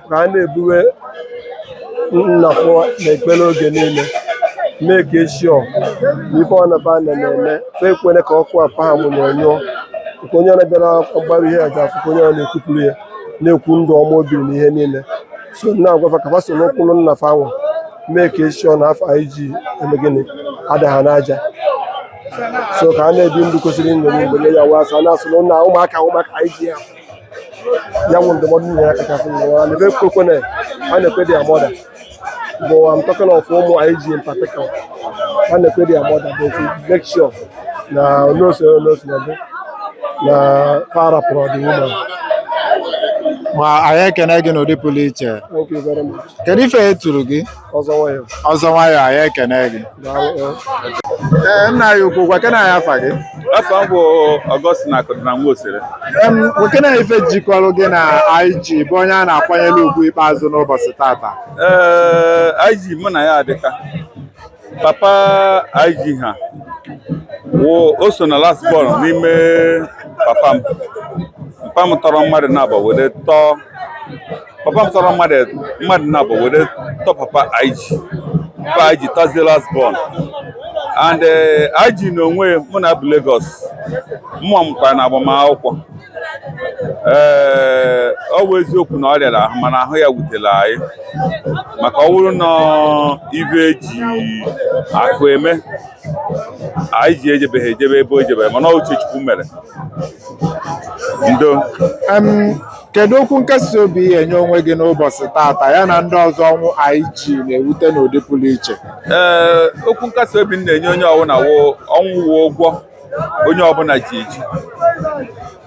ka ha na-ebuwe nnafọ na ekpere oge niile, mee ka eshio na ife ọ na-aba na na-eme fe ekwere ka ọkụ apa ha mụnyere nyụọ, nke onye ọra bịara ọgbara ihe aja afụ ka onye ọra na-ekwupụrụ ya, na-ekwu ndụ ọma o biri na ihe niile. So na-agwafa ka fa so n'ụkwụrụ nnafa anwa mee ka eshio na afọ IG eme gịnị ada ha n'aja. So ka a na-ebi ndụ kwesịrị nṅomi mgbe nye ya wee asị a na-asụ na ụmụaka ụmụaka anyị ji ya ya nwụ ndụmọdụ nna ya kachasị mma na ebe kwekwe na a na-ekwe their mother, but I'm talking of ụmụ IG in particular. A na-ekwe their mother, but to make sure na onose onose na dị na fa rapụrụ the woman. Ma anyị ekene gị n'ụdị pụrụ iche. Thank you very much. Kedu ife e turu gị? Ọzọ nwayọ. Ọzọ nwayọ, anyị ekene gị. Daalụ. Ee, nna anyị ukwu, gwakene anyị afa gị. Afọ m bụ Augustine Akụdịna Nwaosere. Gwakene anyị ife jikọrọ gị na IG bụ onye a na-akwanyere ugwu ikpeazụ n'ụbọchị tata. Ee, IG mụ na ya adịka papa IG ha wụ o so na last born n'ime papa m. Papa m tọrọ mmadụ na-abụ were tọọ papa m tọrọ mmadụ na-abụ were tọọ papa IG. Papa IG tọzie last born and IG n'onwe ya, mụ na bụ Lagos mụọ mụkwara na agbamakwụkwọ. Ee, ọ bụ eziokwu na ọ rịara ahụ, mana ahụ ya wutere anyị maka ọ bụrụ na ibe eji akụ eme anyị ji ejebeghị ejebe ebe o jebere, mana uche Chukwu mere. Ndo. Kedu okwu nkasi obi ị enye onwe gị n'ụbọchị tata ya na ndị ọzọ ọnwụ IG na-ewute n'ụdị pụrụ iche? Ee, okwu nkasi obi m na-enye onye ọbụla wụ ọnwụ wụ ụgwọ onye ọbụla ji eji.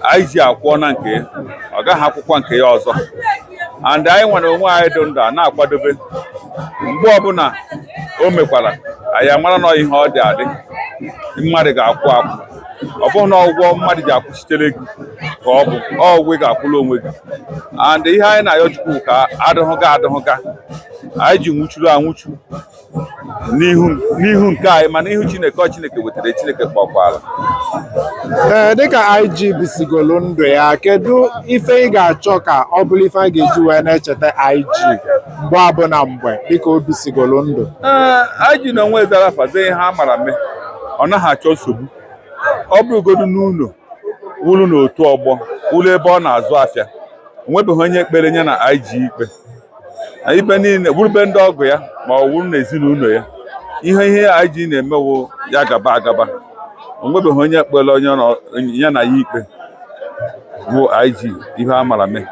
Anyị ji akwụọ na nke ya, ọ gaghị akwụkwọ nke ya ọzọ, and anyị nwere onwe anyị dị ndụ a na-akwadobe mgbe ọbụla o mekwara anyị amara na ihe ọ dị adị mmadụ ga-akwụ akwụ. Ọ bụghị na ụgwọ mmadụ ji akwụchitere gị ka ọ bụ ọgwụ ị ga-akwụla onwe gị. And ihe anyị na-ayọ Chukwu ka adịghịga adịghịga anyị ji nwụchuru anwụchu n'ihu nke anyị, mana ihu Chineke ọ Chineke wetara, Chineke kpọkwara. Ee, dịka IG bisigolu ndụ ya, kedu ife ị ga-achọ ka ọ bụrụ ife a ga-eji wee na-echeta IG mgbe ọbụla mgbe dịka o bisigolu ndụ? Ee, IG na onwe zara afa ihe a mara mee, ọ naghị achọ nsogbu. Ọ bụrụgodu n'ụlọ wụrụ n'otu ọgbọ wụrụ ebe ọ na-azụ afịa, onwebeghị onye ekpere nye na IG ikpe ibe niile wurube ndị ọgụ ya ma ọ wụrụ n'ezinụlọ ya. Ihe IG na-emewo ya gaba agaba, onwebeghị onye ekpere onye ya na ya ikpe bụ IG ihe a mara mee.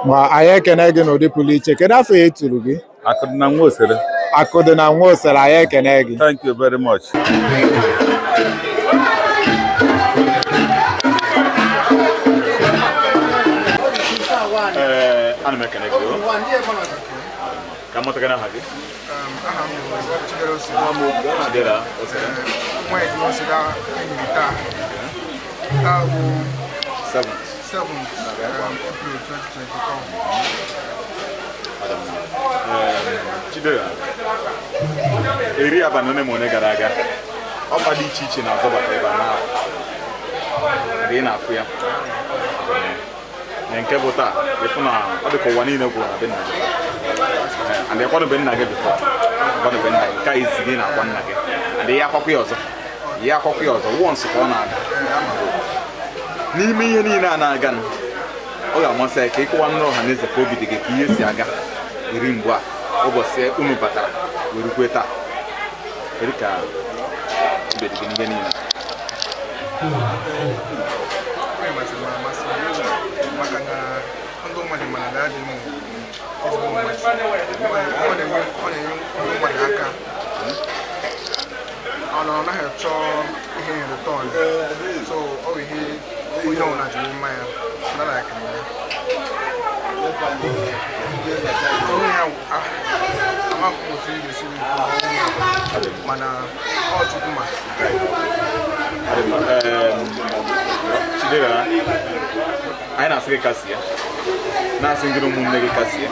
Ma anyị ekene gị n'ụdị pụrụ iche. Kedu afọ ya eturu gị? Akụdịna Nwaosere. Akụdịna Nwaosere, anyị ekene gị. Thank you very much. Ana m ekene gị. Ka mụta gị n'aha gị. Aha m bụ Chidera Osiri. Chidera Osiri. Nwa Ejima Osiri enyiri taa. Taa bụ 7th April 2024. Chidera, eri abalị ole ma ole gara aga, ọkpa dị iche iche na-azọbata ebe a na ị na-afụ ya. Na nke bụ taa, ịfụ na ọ dị ka ụwa niile gwụrụ na be nna gị. And ịkwadobe nna gị before, ịkwadobe nna gị, nke a izi gị na-akwa nna gị. And ihe akwakwa ya ọzọ, ihe akwakwa ya ọzọ, once ka ọ na-aga. N'ime ihe niile a na-aga, ọ ga-amasị ya ka ịkọwa nrọ ọha na eze ka obi dị gị ka ihe si aga eri mgbe a ụbọchị unu batara were kwe taa. Kedu ka obi dị gị n'ihe niile? Maka na ndị mmadụ mana na adị m ezigbo mmadụ, ọ na-enye ndị mmadụ aka, ọ na ọ naghị achọ ihe in return, so ọ bụ ihe onye ọbụla jiri mma ya nara akara ya. Onwe ya amaghị m otu m ga-esi wee kwuo, mana ọ Chukwu ma. Chidera, anyị na-asị gị kasie, na-asị gị na ụmụnne gị kasie,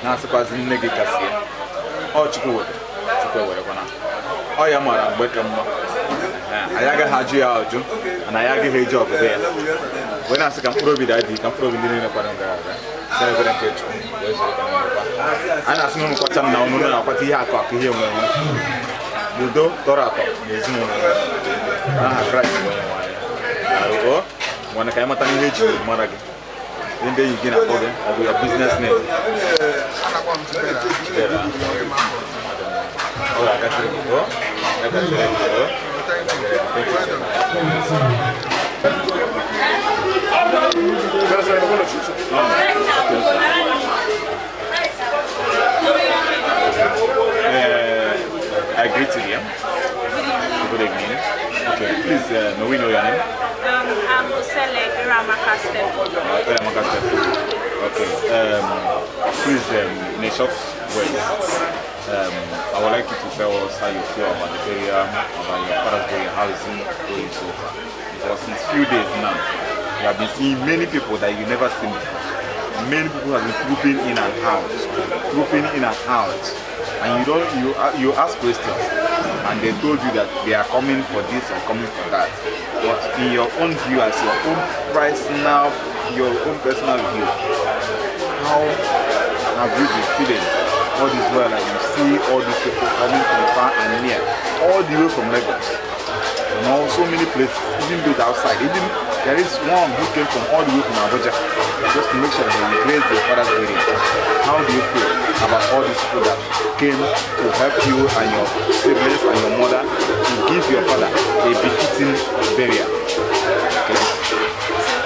na-asịkwazị nne gị kasie. Ọ Chukwu were, Chukwu ewerekwana. Ọ ya mara mgbe ka mma. Anyị agaghị ajụ ya ajụ, mana anyị agaghị eji ọgụgụ ya. Wee na-asị ka mkpụrụ obi dị ka mkpụrụ obi ndị niile kwado gara aga. Site n'ebere nke Chukwu, wee zuru ka na-emekwa. Anyị na-asị na unu kwacha nna unu na-akwata ihe akụ akụ ihe enwe enwe. N'udo tọrọ atọ n'ezinụlọ. N'aha Kraịst bụ onye nwe anyị. Arụọ, nwanne ka anyị mata n'ihe eji mara gị. Ndị enyi gị na-akpọ gị, ọ bụ ya business name? Chidera. Ọ ga-agasịrị gị, ọ? Ya gasịrị gị, ọ? dịrị gị. Thank you so much. I greet you here. Good evening. Okay, please, may we know your name? I'm Osele Iramaka Stephen. Iramaka Stephen. Okay. Please, in a short way, I would like you to tell us how you feel about the burial, about your father's burial, how is it going so far? Because since few days now, you have been seeing many people that you never seen before. Many people have been trooping in and out, trooping in and out, and you don't, you ask questions, and they told you that they are coming for this or coming for that. But in your own view, as your own personal, view, how have you been feeling all this while that you see all these people coming from far and near, all the way from Lagos, and all so many places, even those outside, even there is one who came from all the way from Abuja just to make sure that he grace their father's burial. How do you feel about all these people that came to help you and your siblings and your mother to give your father a befitting burial? Okay.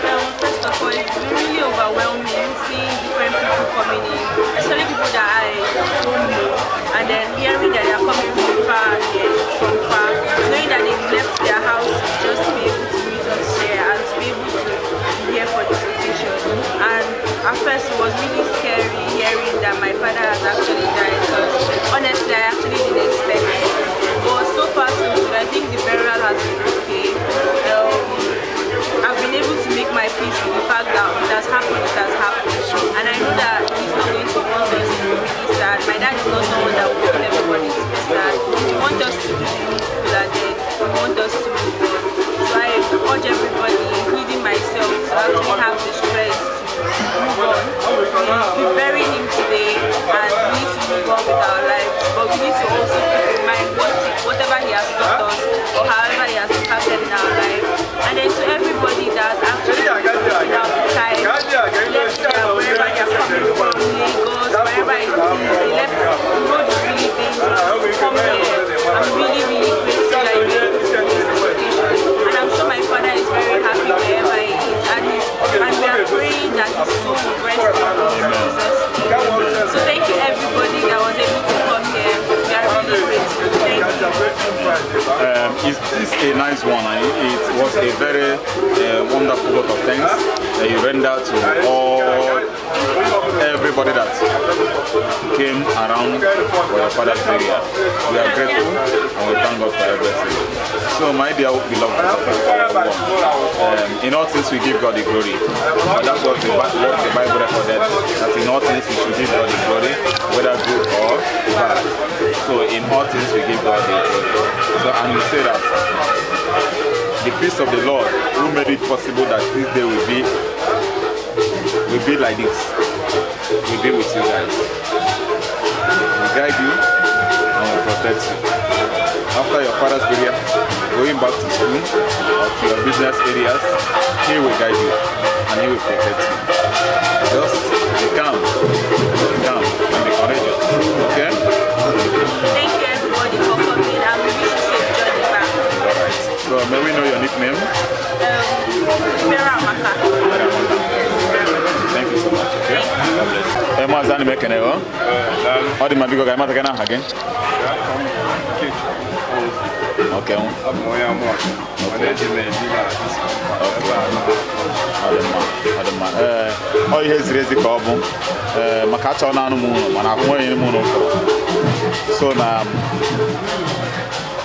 So, first of all, it's been really overwhelming seeing different people coming in, especially people that I don't know, and then hearing that they are coming from far and from far, knowing that they've left their house just to be able to meet us here and to be able to be here for this occasion. And at first it was really scary hearing that my father has actually died, because honestly I actually didn't expect it. But so far so good. I think the burial has been okay. I've been able to make my peace with the fact that it has happened, it has happened. And I know that he's not going to want us to be really sad. My dad is not someone that will want everybody to be sad. He wants us to do the needful and then he wants us to move on. So I urge everybody, including myself, to actually have the strength to move on. We bury him today and we need to move on with our lives. But we need to also keep in mind whatever he has taught us or however he has impacted in our life. And then to everybody that has actually taken out the time, left their, wherever they are coming from, Lagos, wherever it is, they left, the road is really dangerous to come here. I'm really, really grateful that you were able to grace this occasion. And I'm sure my father is very happy wherever he is. And we are praying that his soul will rest in peace in Jesus' name. So thank you everybody that was able to come here. We are really grateful. Thank you. Is this a nice one? And it was a very wonderful lot of thanks that you rendered to all everybody that came around for your father's burial. We are grateful and we thank God for everything. So my dear beloved, in all things we give God the glory. But that's what the Bible recorded, that in all things we should give God the glory, whether good or bad. So in all things we give God the glory. So, and we say that the peace of the Lord, who made it possible that this day will be like this, will be with you guys. Will guide you and will protect you. After your father's burial, going back to school or to your business areas, he will guide you and he will protect you. Just be calm and be courageous. Okay? Thank you everybody for coming, and we wish you safe journey back. Alright. So may we know your nickname? Meramaka. Yes, Meramaka. Thank you so much. Okay? God bless you. Hey, Maazị Mekene, ọ dị mma, biko ka anyị mata gị n'aha gị. Okay. Ọ dị mma. Ọ ihe ziri ezi ka ọ bụ maka achọ na anụ m ụlọ mana akwụ onye m ụlọ fọrọ. So na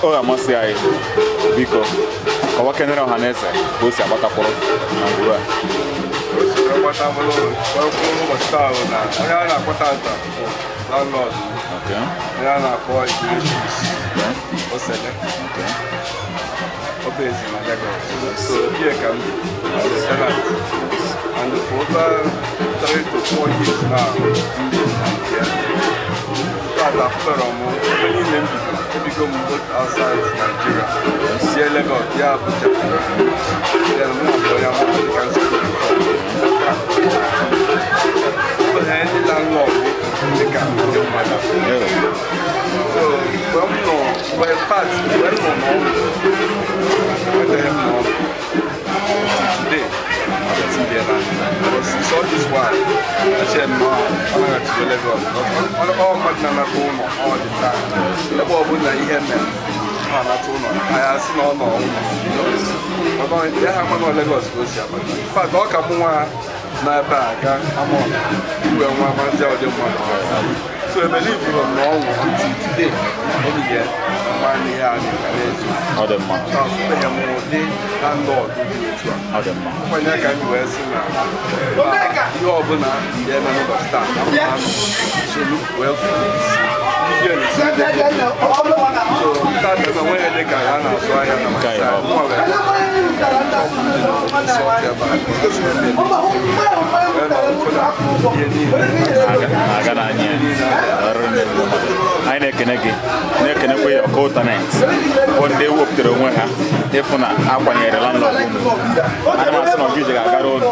ọ ga-amasị anyị, biko kọwa kenere ọha na eze ka o si agbatakwụrụ na ngwuru a. Onye a na-akpọta ata bụ landlord. Onye a na-akpọ Ignatius Osele. Ọ bụ ezi na Lagos. So here ka m bi as a tenant. And for over 3 to 4 years now, m bi na nke ya. In fact, afụtara m ebe niile m bigo. Ebigo m both outside Nigeria. Sie Lagos, bịa Abuja. Then mụ na bụ onye amụma dịka nsogbu before. Ndị landlord dịka ndị mmadụ. So mgbe m nọ, mgbe in fact, mgbe m nọ n'ọrụ, while. Eche m na ọ naghachigo Lagos. Ọ mmadụ na-anata ụlọ all the time. Ebe ọ bụ na ihe mere ọ na-anata ụlọ, anyị asị na ọ nọ ụlọ. Mana ya ha ama na Lagos ka o si abata. In fact, ọ ka mụ nwa na ebe a ga ama iwe nwa mazi ụdị mmadụ. So I believe m na ọ nwụrụ until today. Enyi ya mma ihe a na-ezu. Ọ dị mma. So asụbeghị m ụdị landlord dị otu a. Ọ dị mma. Nkwanye ka anyị wee sị na ihe ọbụla ga-eme n'ụbọchị taa na mma solu wee fụ isi. So tata na nwunye dị ka ya na-azụ ahịa na masa nwa wee na-aga n'anya anyị na-ekene gị na-ekenekwa ya co-tenant bụ ndị wepụtara onwe ha ịfụ na akwanyere landlord unu. Ana m asị na ọgije ga-agara unu,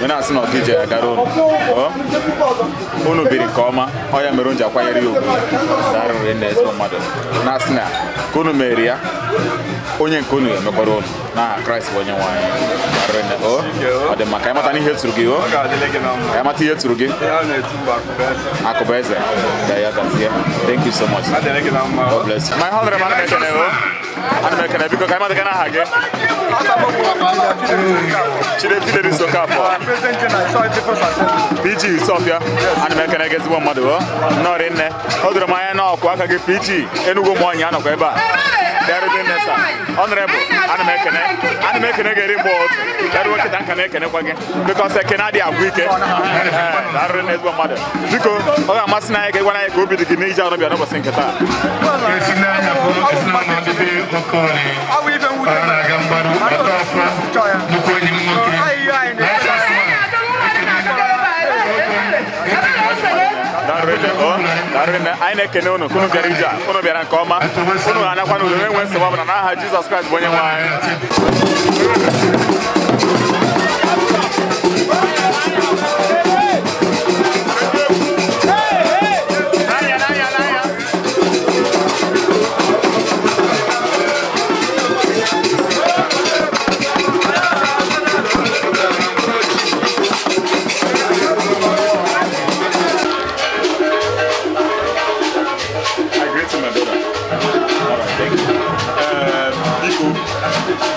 wee na-asị na ọgije ga-agara unu. Unu biri nke ọma, ọ ya mere unu ji akwanyere ya ugwu. Darụrị nna ezigbo mmadụ na-asị na ka unu mere ya onye nke unu emekwara unu n'aha Kraịst bụ onye nwe anyị. Ọ dị mma ka anyị mata n'ihe tụrụ gị, o ka anyị mata ihe tụrụ gị. Akụbeze ya gazie. Thank you so much. God bless you. My honorable man ekene o. Ana m ekene biko ka anyị mata gị n'aha gị. Chide Fidelis Okafor. PG Isofia. Ana m ekene gị ezigbo mmadụ o. Nnọọ rinne. O doro m anya na ọkụ aka gị PG Enugu Ụmụọnyị anọkwa ebe a. Honorable, ana m ekene gị eri mgbe otu. Bịaruo nkịta nka na-ekenekwa gị. Because ekene adịghị agwụ ike. Darụrị na ezigbo mmadụ. Biko, ọ ga-amasị na anyị ka ị gwara anyị ka obi dị gị n'ije arụ bịa n'ụbọchị nke taa. Anyị na-ekene unu ka unu bịara ije a, unu bịara nke ọma, unu ga-anakwa n'udo na-enwe nsogbu ọbụla n'aha Jizọs Kraịst bụ onye nwe anyị.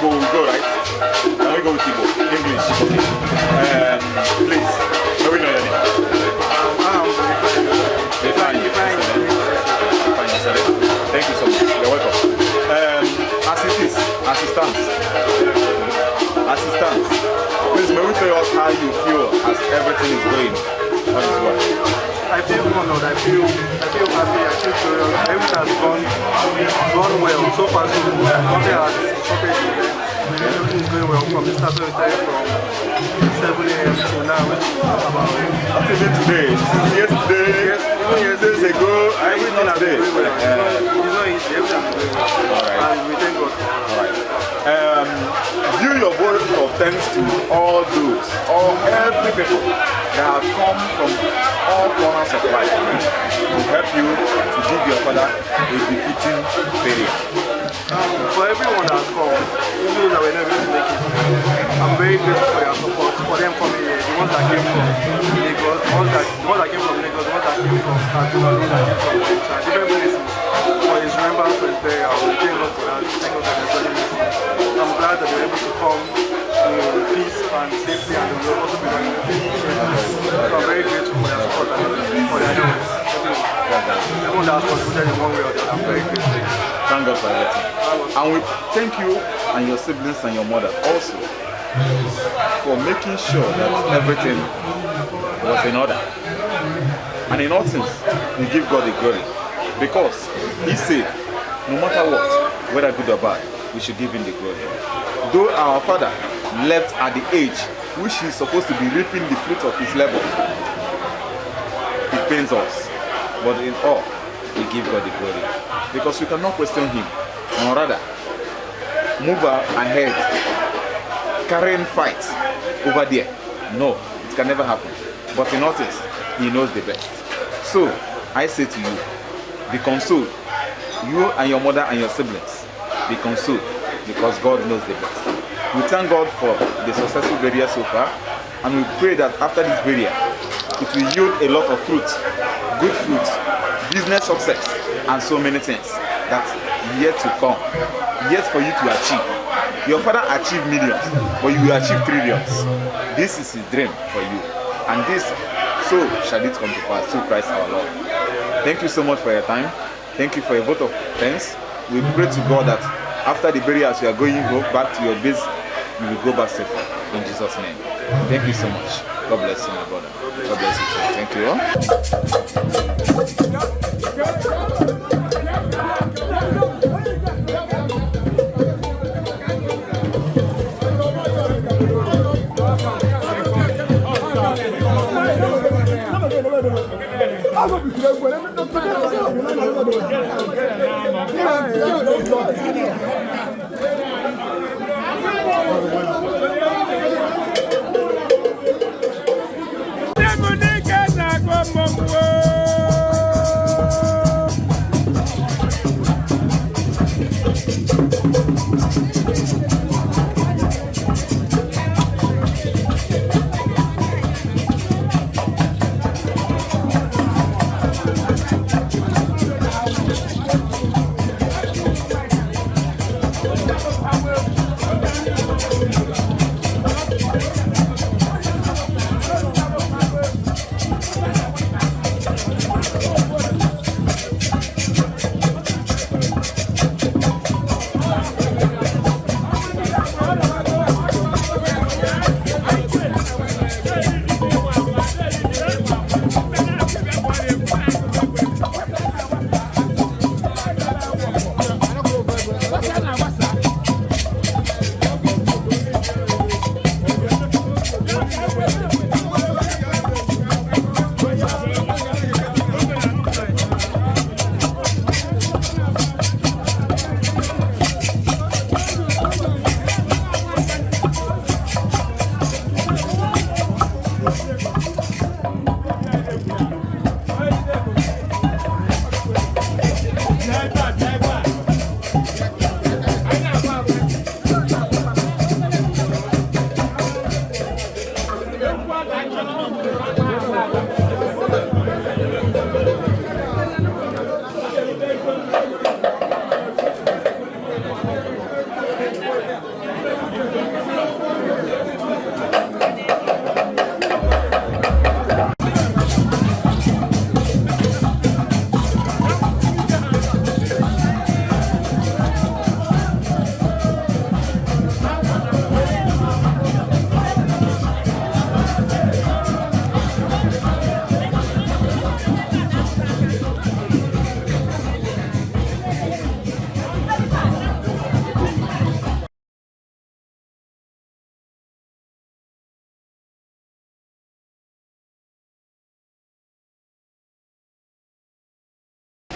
Go, right? Can we go with Igbo? English. Okay. Please, may we know your name? Thank you so much. You're welcome. As it is, assistance. Please, may we tell us how you feel as everything is going on this way? I feel honored, I feel happy, I feel joyous. Everything has gone well. So far so good. Nothing has stopped the event. Everything is going well from the start. We started from 7 a.m. till now, which is about not even today. Since yesterday, yes, even yesterday, days ago, everything has been going well. It's not easy, everything has been going well. All right. And we thank God for it. All right. View your vote of thanks to all those, all every people that have come from all corners of life to help you to give your father a befitting burial. For everyone that has come, even though that we're not able to make it, I'm very grateful for your support, for them coming here, the ones that came from Lagos, the ones that came from Lagos, the ones that came from Kaduna, the ones that came from Onitsha, different places, for his remembrance, for his burial. We thank God for that, we thank God for their journey. I'm glad that they were able to come in peace and safety, and they will also be running safely. So I'm very grateful for their support and for their help. Everyone that has contributed in one way or the other, I'm very grateful. Thank God for everything. And we thank you and your siblings and your mother also for making sure that everything was in order. And in all things, we give God the glory. Because He said, no matter what, whether good or bad, we should give Him the glory. Though our father left at the age which he is supposed to be reaping the fruit of his labor, it pains us. But in all, we give God the glory. Because we cannot question Him, nor rather move ahead, carrying fights over there. No, it can never happen. But in all things, He knows the best. So, I say to you, be consoled. You and your mother and your siblings, be consoled, because God knows the best. We thank God for the successful burial so far. And we pray that after this burial, it will yield a lot of fruit, good fruit, business success, and so many things that yet to come, yet for you to achieve. Your father achieved millions, but you will achieve trillions. This is his dream for you. And this, so shall it come to pass through Christ our Lord. Thank you so much for your time. Thank you for your vote of thanks. We pray to God that after the burial, as you are going go back to your base, you will go back safely. In Jesus' name. Thank you so much. God bless you, my brother. God bless you too. Thank you all.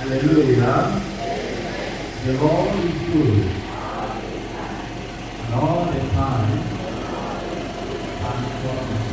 Hallelujah. The Lord is good. And all the time, and for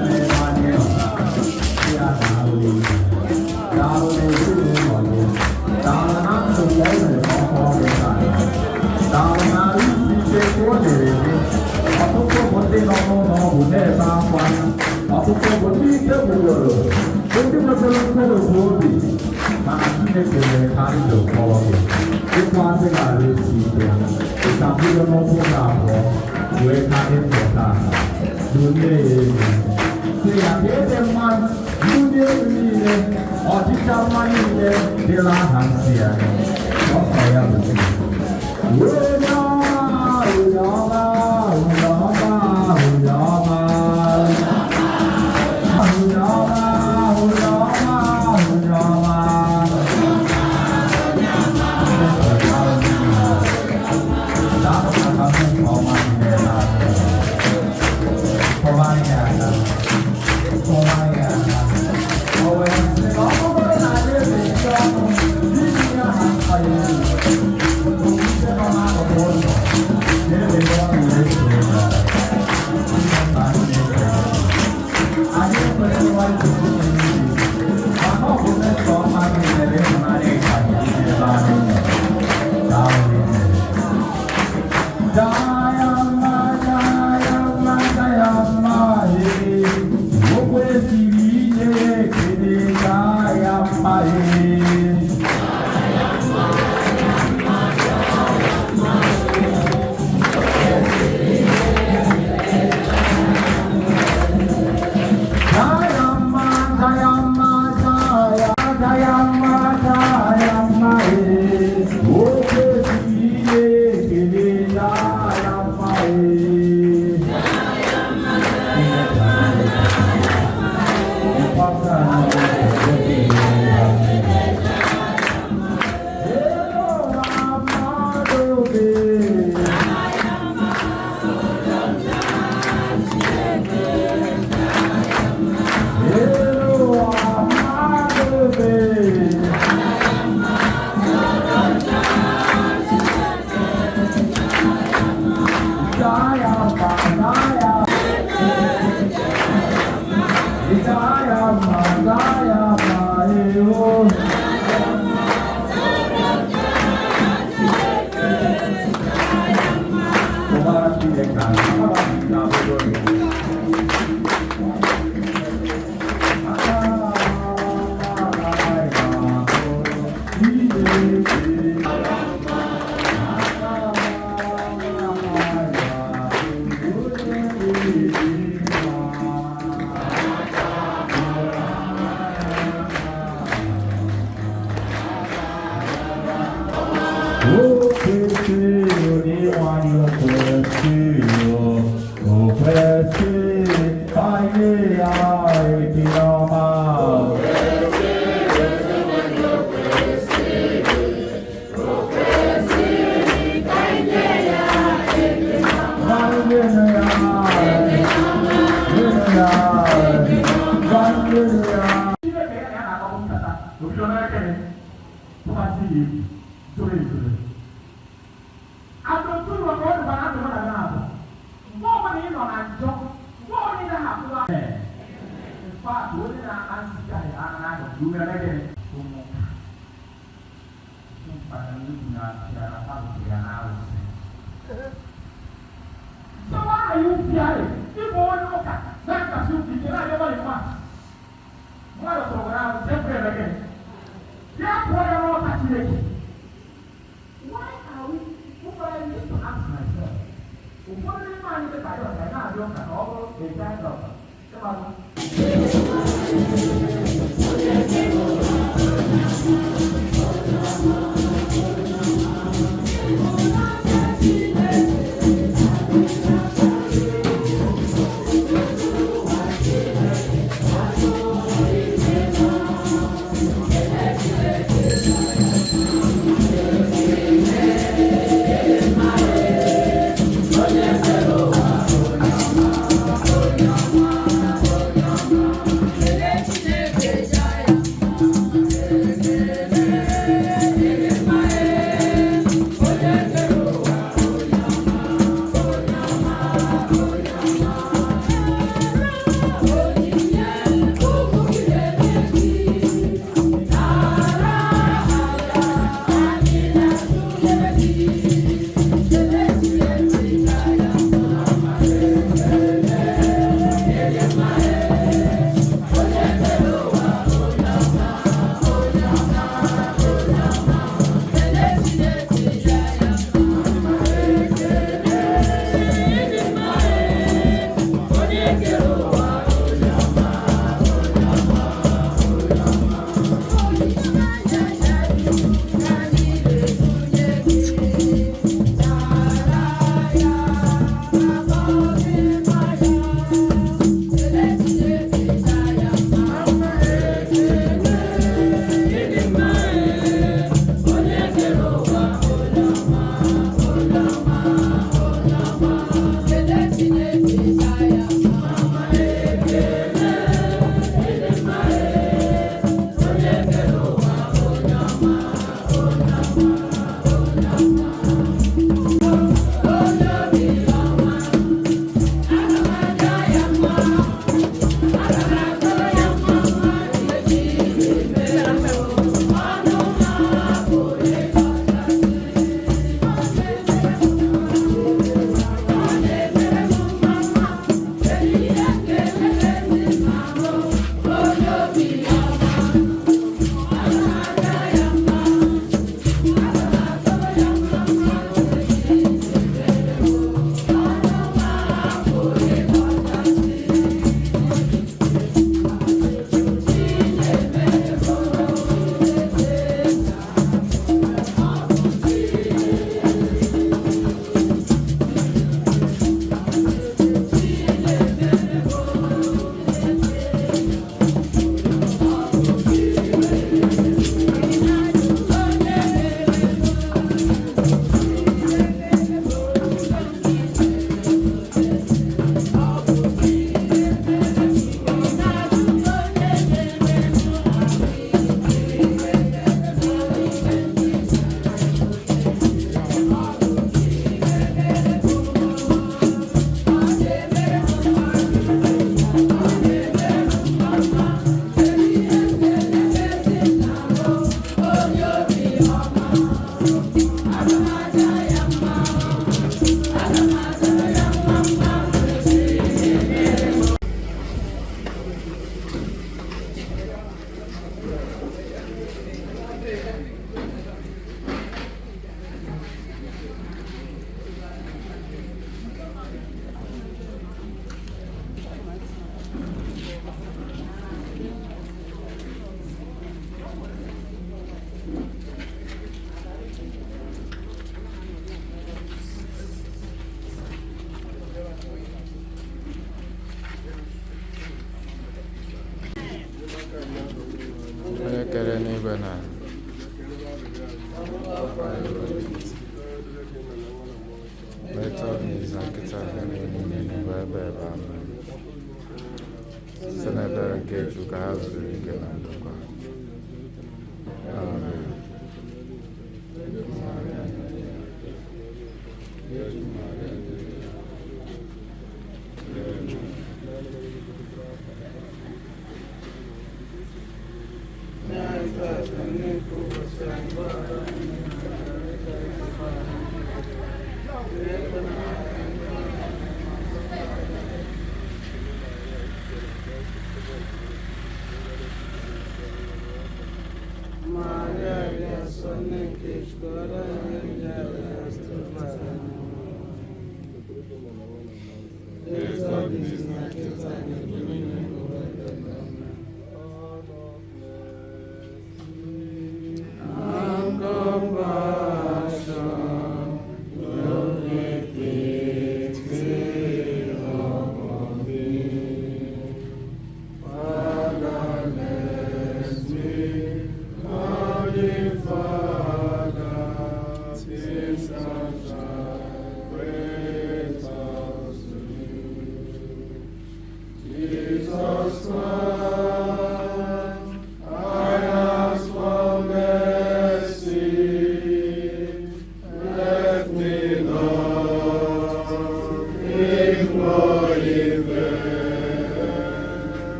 Yeah. ọgwụ na-ebe akwa. Ọtụtụ bụ ndị ike gwụgoro, ndị nwetara mkpụrụ obi, mana Chineke mere ka ndụ kpọrọ gị. Ịkpọ asị ghara esi ike, ịka bido n'ụkwụ gị abụọ wee ka ịpụ taa. Dolie ya elu. Sị ya ka ịdị mma ndị elu niile, ọchịcha mma niile dịla aha nsị ya. Ọsọ ya bụ Chineke. Onye ọma, onye ọma, onye ọma, onye ọma. Onye ọma, onye ọma, onye ọma. Daalụ maka mmeso ọma gị n'ebe anyị nọ. Kọwaa anyị aka. Kọwaa anyị aka. O wee sị na ọ bụrụ na anyị emechi ọnụ n'iji aha nsọ ya elu, okwute nọ n'akụkụ ụzọ ga-emeghe ọnụ wee soo ya. Chineke anyị na-ekele. Anyị ekwesịghị ịtụ Chineke maka ọ bụ mmeso ọma gị mere ịhụnanya gị ka dị n'ebe anyị nọ. Daalụ rinne. Jayama, jayama, jayama, ee. O kwesịrị inye ya ekele, jayama, ee. Jayama, jayama, jaya, jayama, jayama, ee. O kwesịrị inye ekele, jayama, ee. So why are you fearing? If onye ụka na-akasi ụka ike na-abịa mmadụ mmadụ tụrụ gị ahụ jepụ ebe gị ya pụọ ya n'ọta Chineke. Why are we ụfọdụ I need to ask myself, ụfọdụ n'ime anyị dị ka ya na-abịa ụka ka ọ bụrụ a kind of ịgbalụ. Chineke jaya, Onye kere n'igwe na metọ n'iza nkịta ha niile n'igwe ebe ebe amen. Site n'ebere nke Chukwu ka ha zuru ike na ndokwa. Amen.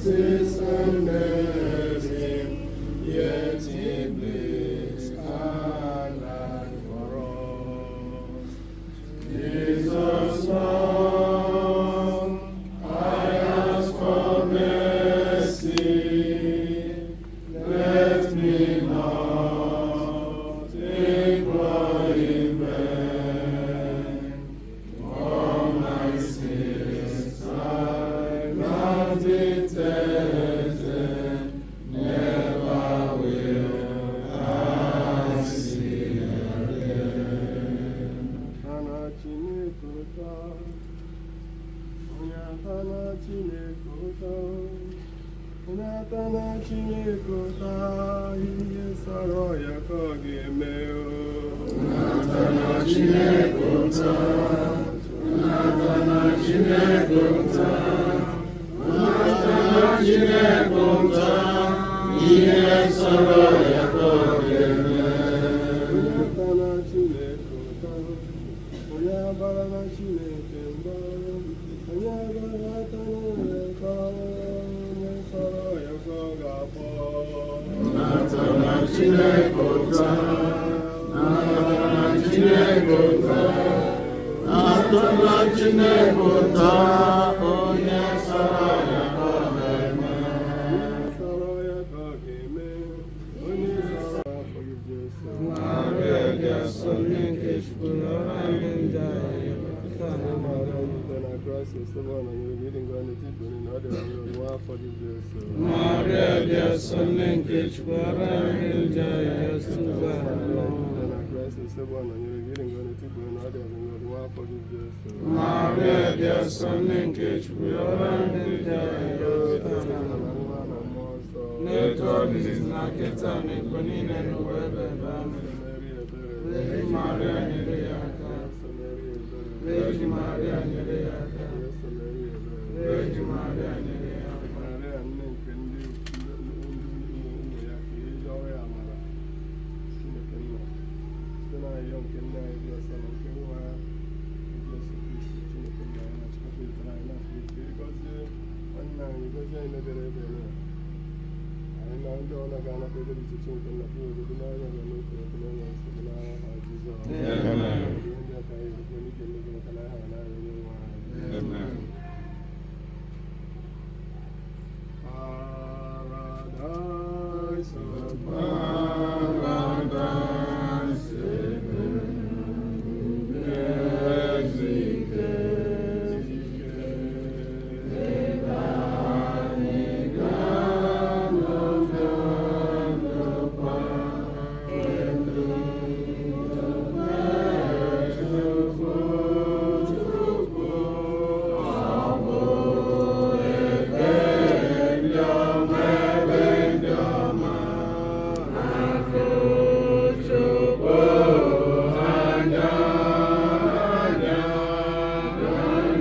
Princes and him, yet he blessed and died for us. Jesus, Son, I ask for mercy. Let me not take glory in vain. All my sins I now detest them, never will I sin again. Ana Chineke ụtọ, onye atana Chineke ụtọ, onye atana Chineke ụtọ, ihe sọrọ ya ka ọ ga-eme o. Atana Chineke ụtọ, atana Chineke ụtọ, atana Chineke ụtọ, ihe sọrọ ya ka ọ ga-eme. Onye atana Chineke ụtọ, onye abarala Chineke mba, onye agaghị atana ya ụtọ, onye sọrọ ya ka ọ ga-akpọ. Atana Chineke ụtọ, atana Chineke ụtọ, atana Chineke ụtọ, onye sọrọ ya ka ọ ga-eme. Onye sọrọ ya ka ọ ga-eme, onye sọrọ afọ gị Jesu. Maria dị asọ nne nke Chukwu rịọrọ anyị ndị arịrịọ kịta na Maria jupụtara na Kraịst Osebụrụwa nọnyere gị, ịdị ngọzi n'etiti igwe na ọ dị ngọzi nwa afọ gị Jesu. Maria dị asọ nne nke Chukwu rịọrọ anyị ndị arịrịọ site ugbu a na Maria ọnwụ. jupụtara na Kraịst Osebụrụwa nọnyere gị, ịdị ngọzi n'etiti igwe na ọ dị ngọzi nwa afọ gị Jesu. Maria dị asọ nne nke Chukwu rịọrọ anyị ndị arịrịọ site na Na nwa na mmụọ nsọ. N'etu ọ dị na kịta na igwe niile n'ụwa ebe ebe amen. Virgin Maria nyere ya aka. Virgin Maria nyere ya aka. Virgin Maria nyere ya aka. Maria nne nke ndị ụmụ ya ka ị yọrọ ya amara Chineke nna site na ayọ nke nne anyị dị ọsọ na nke nwa ya Jesu Kristi Chineke nna anyị na-achịkọta ezere anyị na-asị gị ka ị gọzie nwanne anyị gọzie anyị mebere ebe na anyị na ndị ọna ga-anakọ ebe dị iche Chineke nna ka obodo n'anya ga n'otu otu n'anya nsogbu n'aha Jizọs. Amen. Ihe ndị a ka anyị erukwe n'ike mmezu maka na aha na onye nwe anyị. Amen. Paradise, Paradise, ebe ebe anyị ga-anọ ndokwa, Chukwu, Chukwu, ọ bụ ebe ndị ọma, ebe ndị ọma na-afụ Chukwu anya, anya,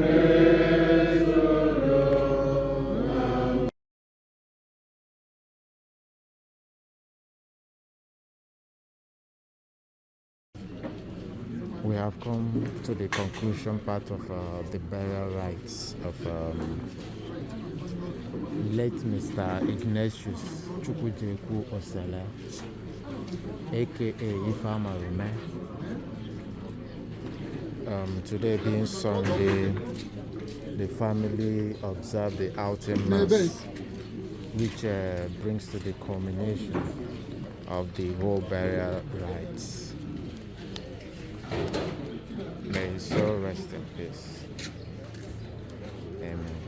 na-esoro na We have come to the conclusion part of the burial rites of late Mr. Ignatius Chukwujekwu Osele, aka Ifeamarume. Today being Sunday, the family observed the outing mass, which brings to the culmination of the whole burial rites. May his soul rest in peace. Amen.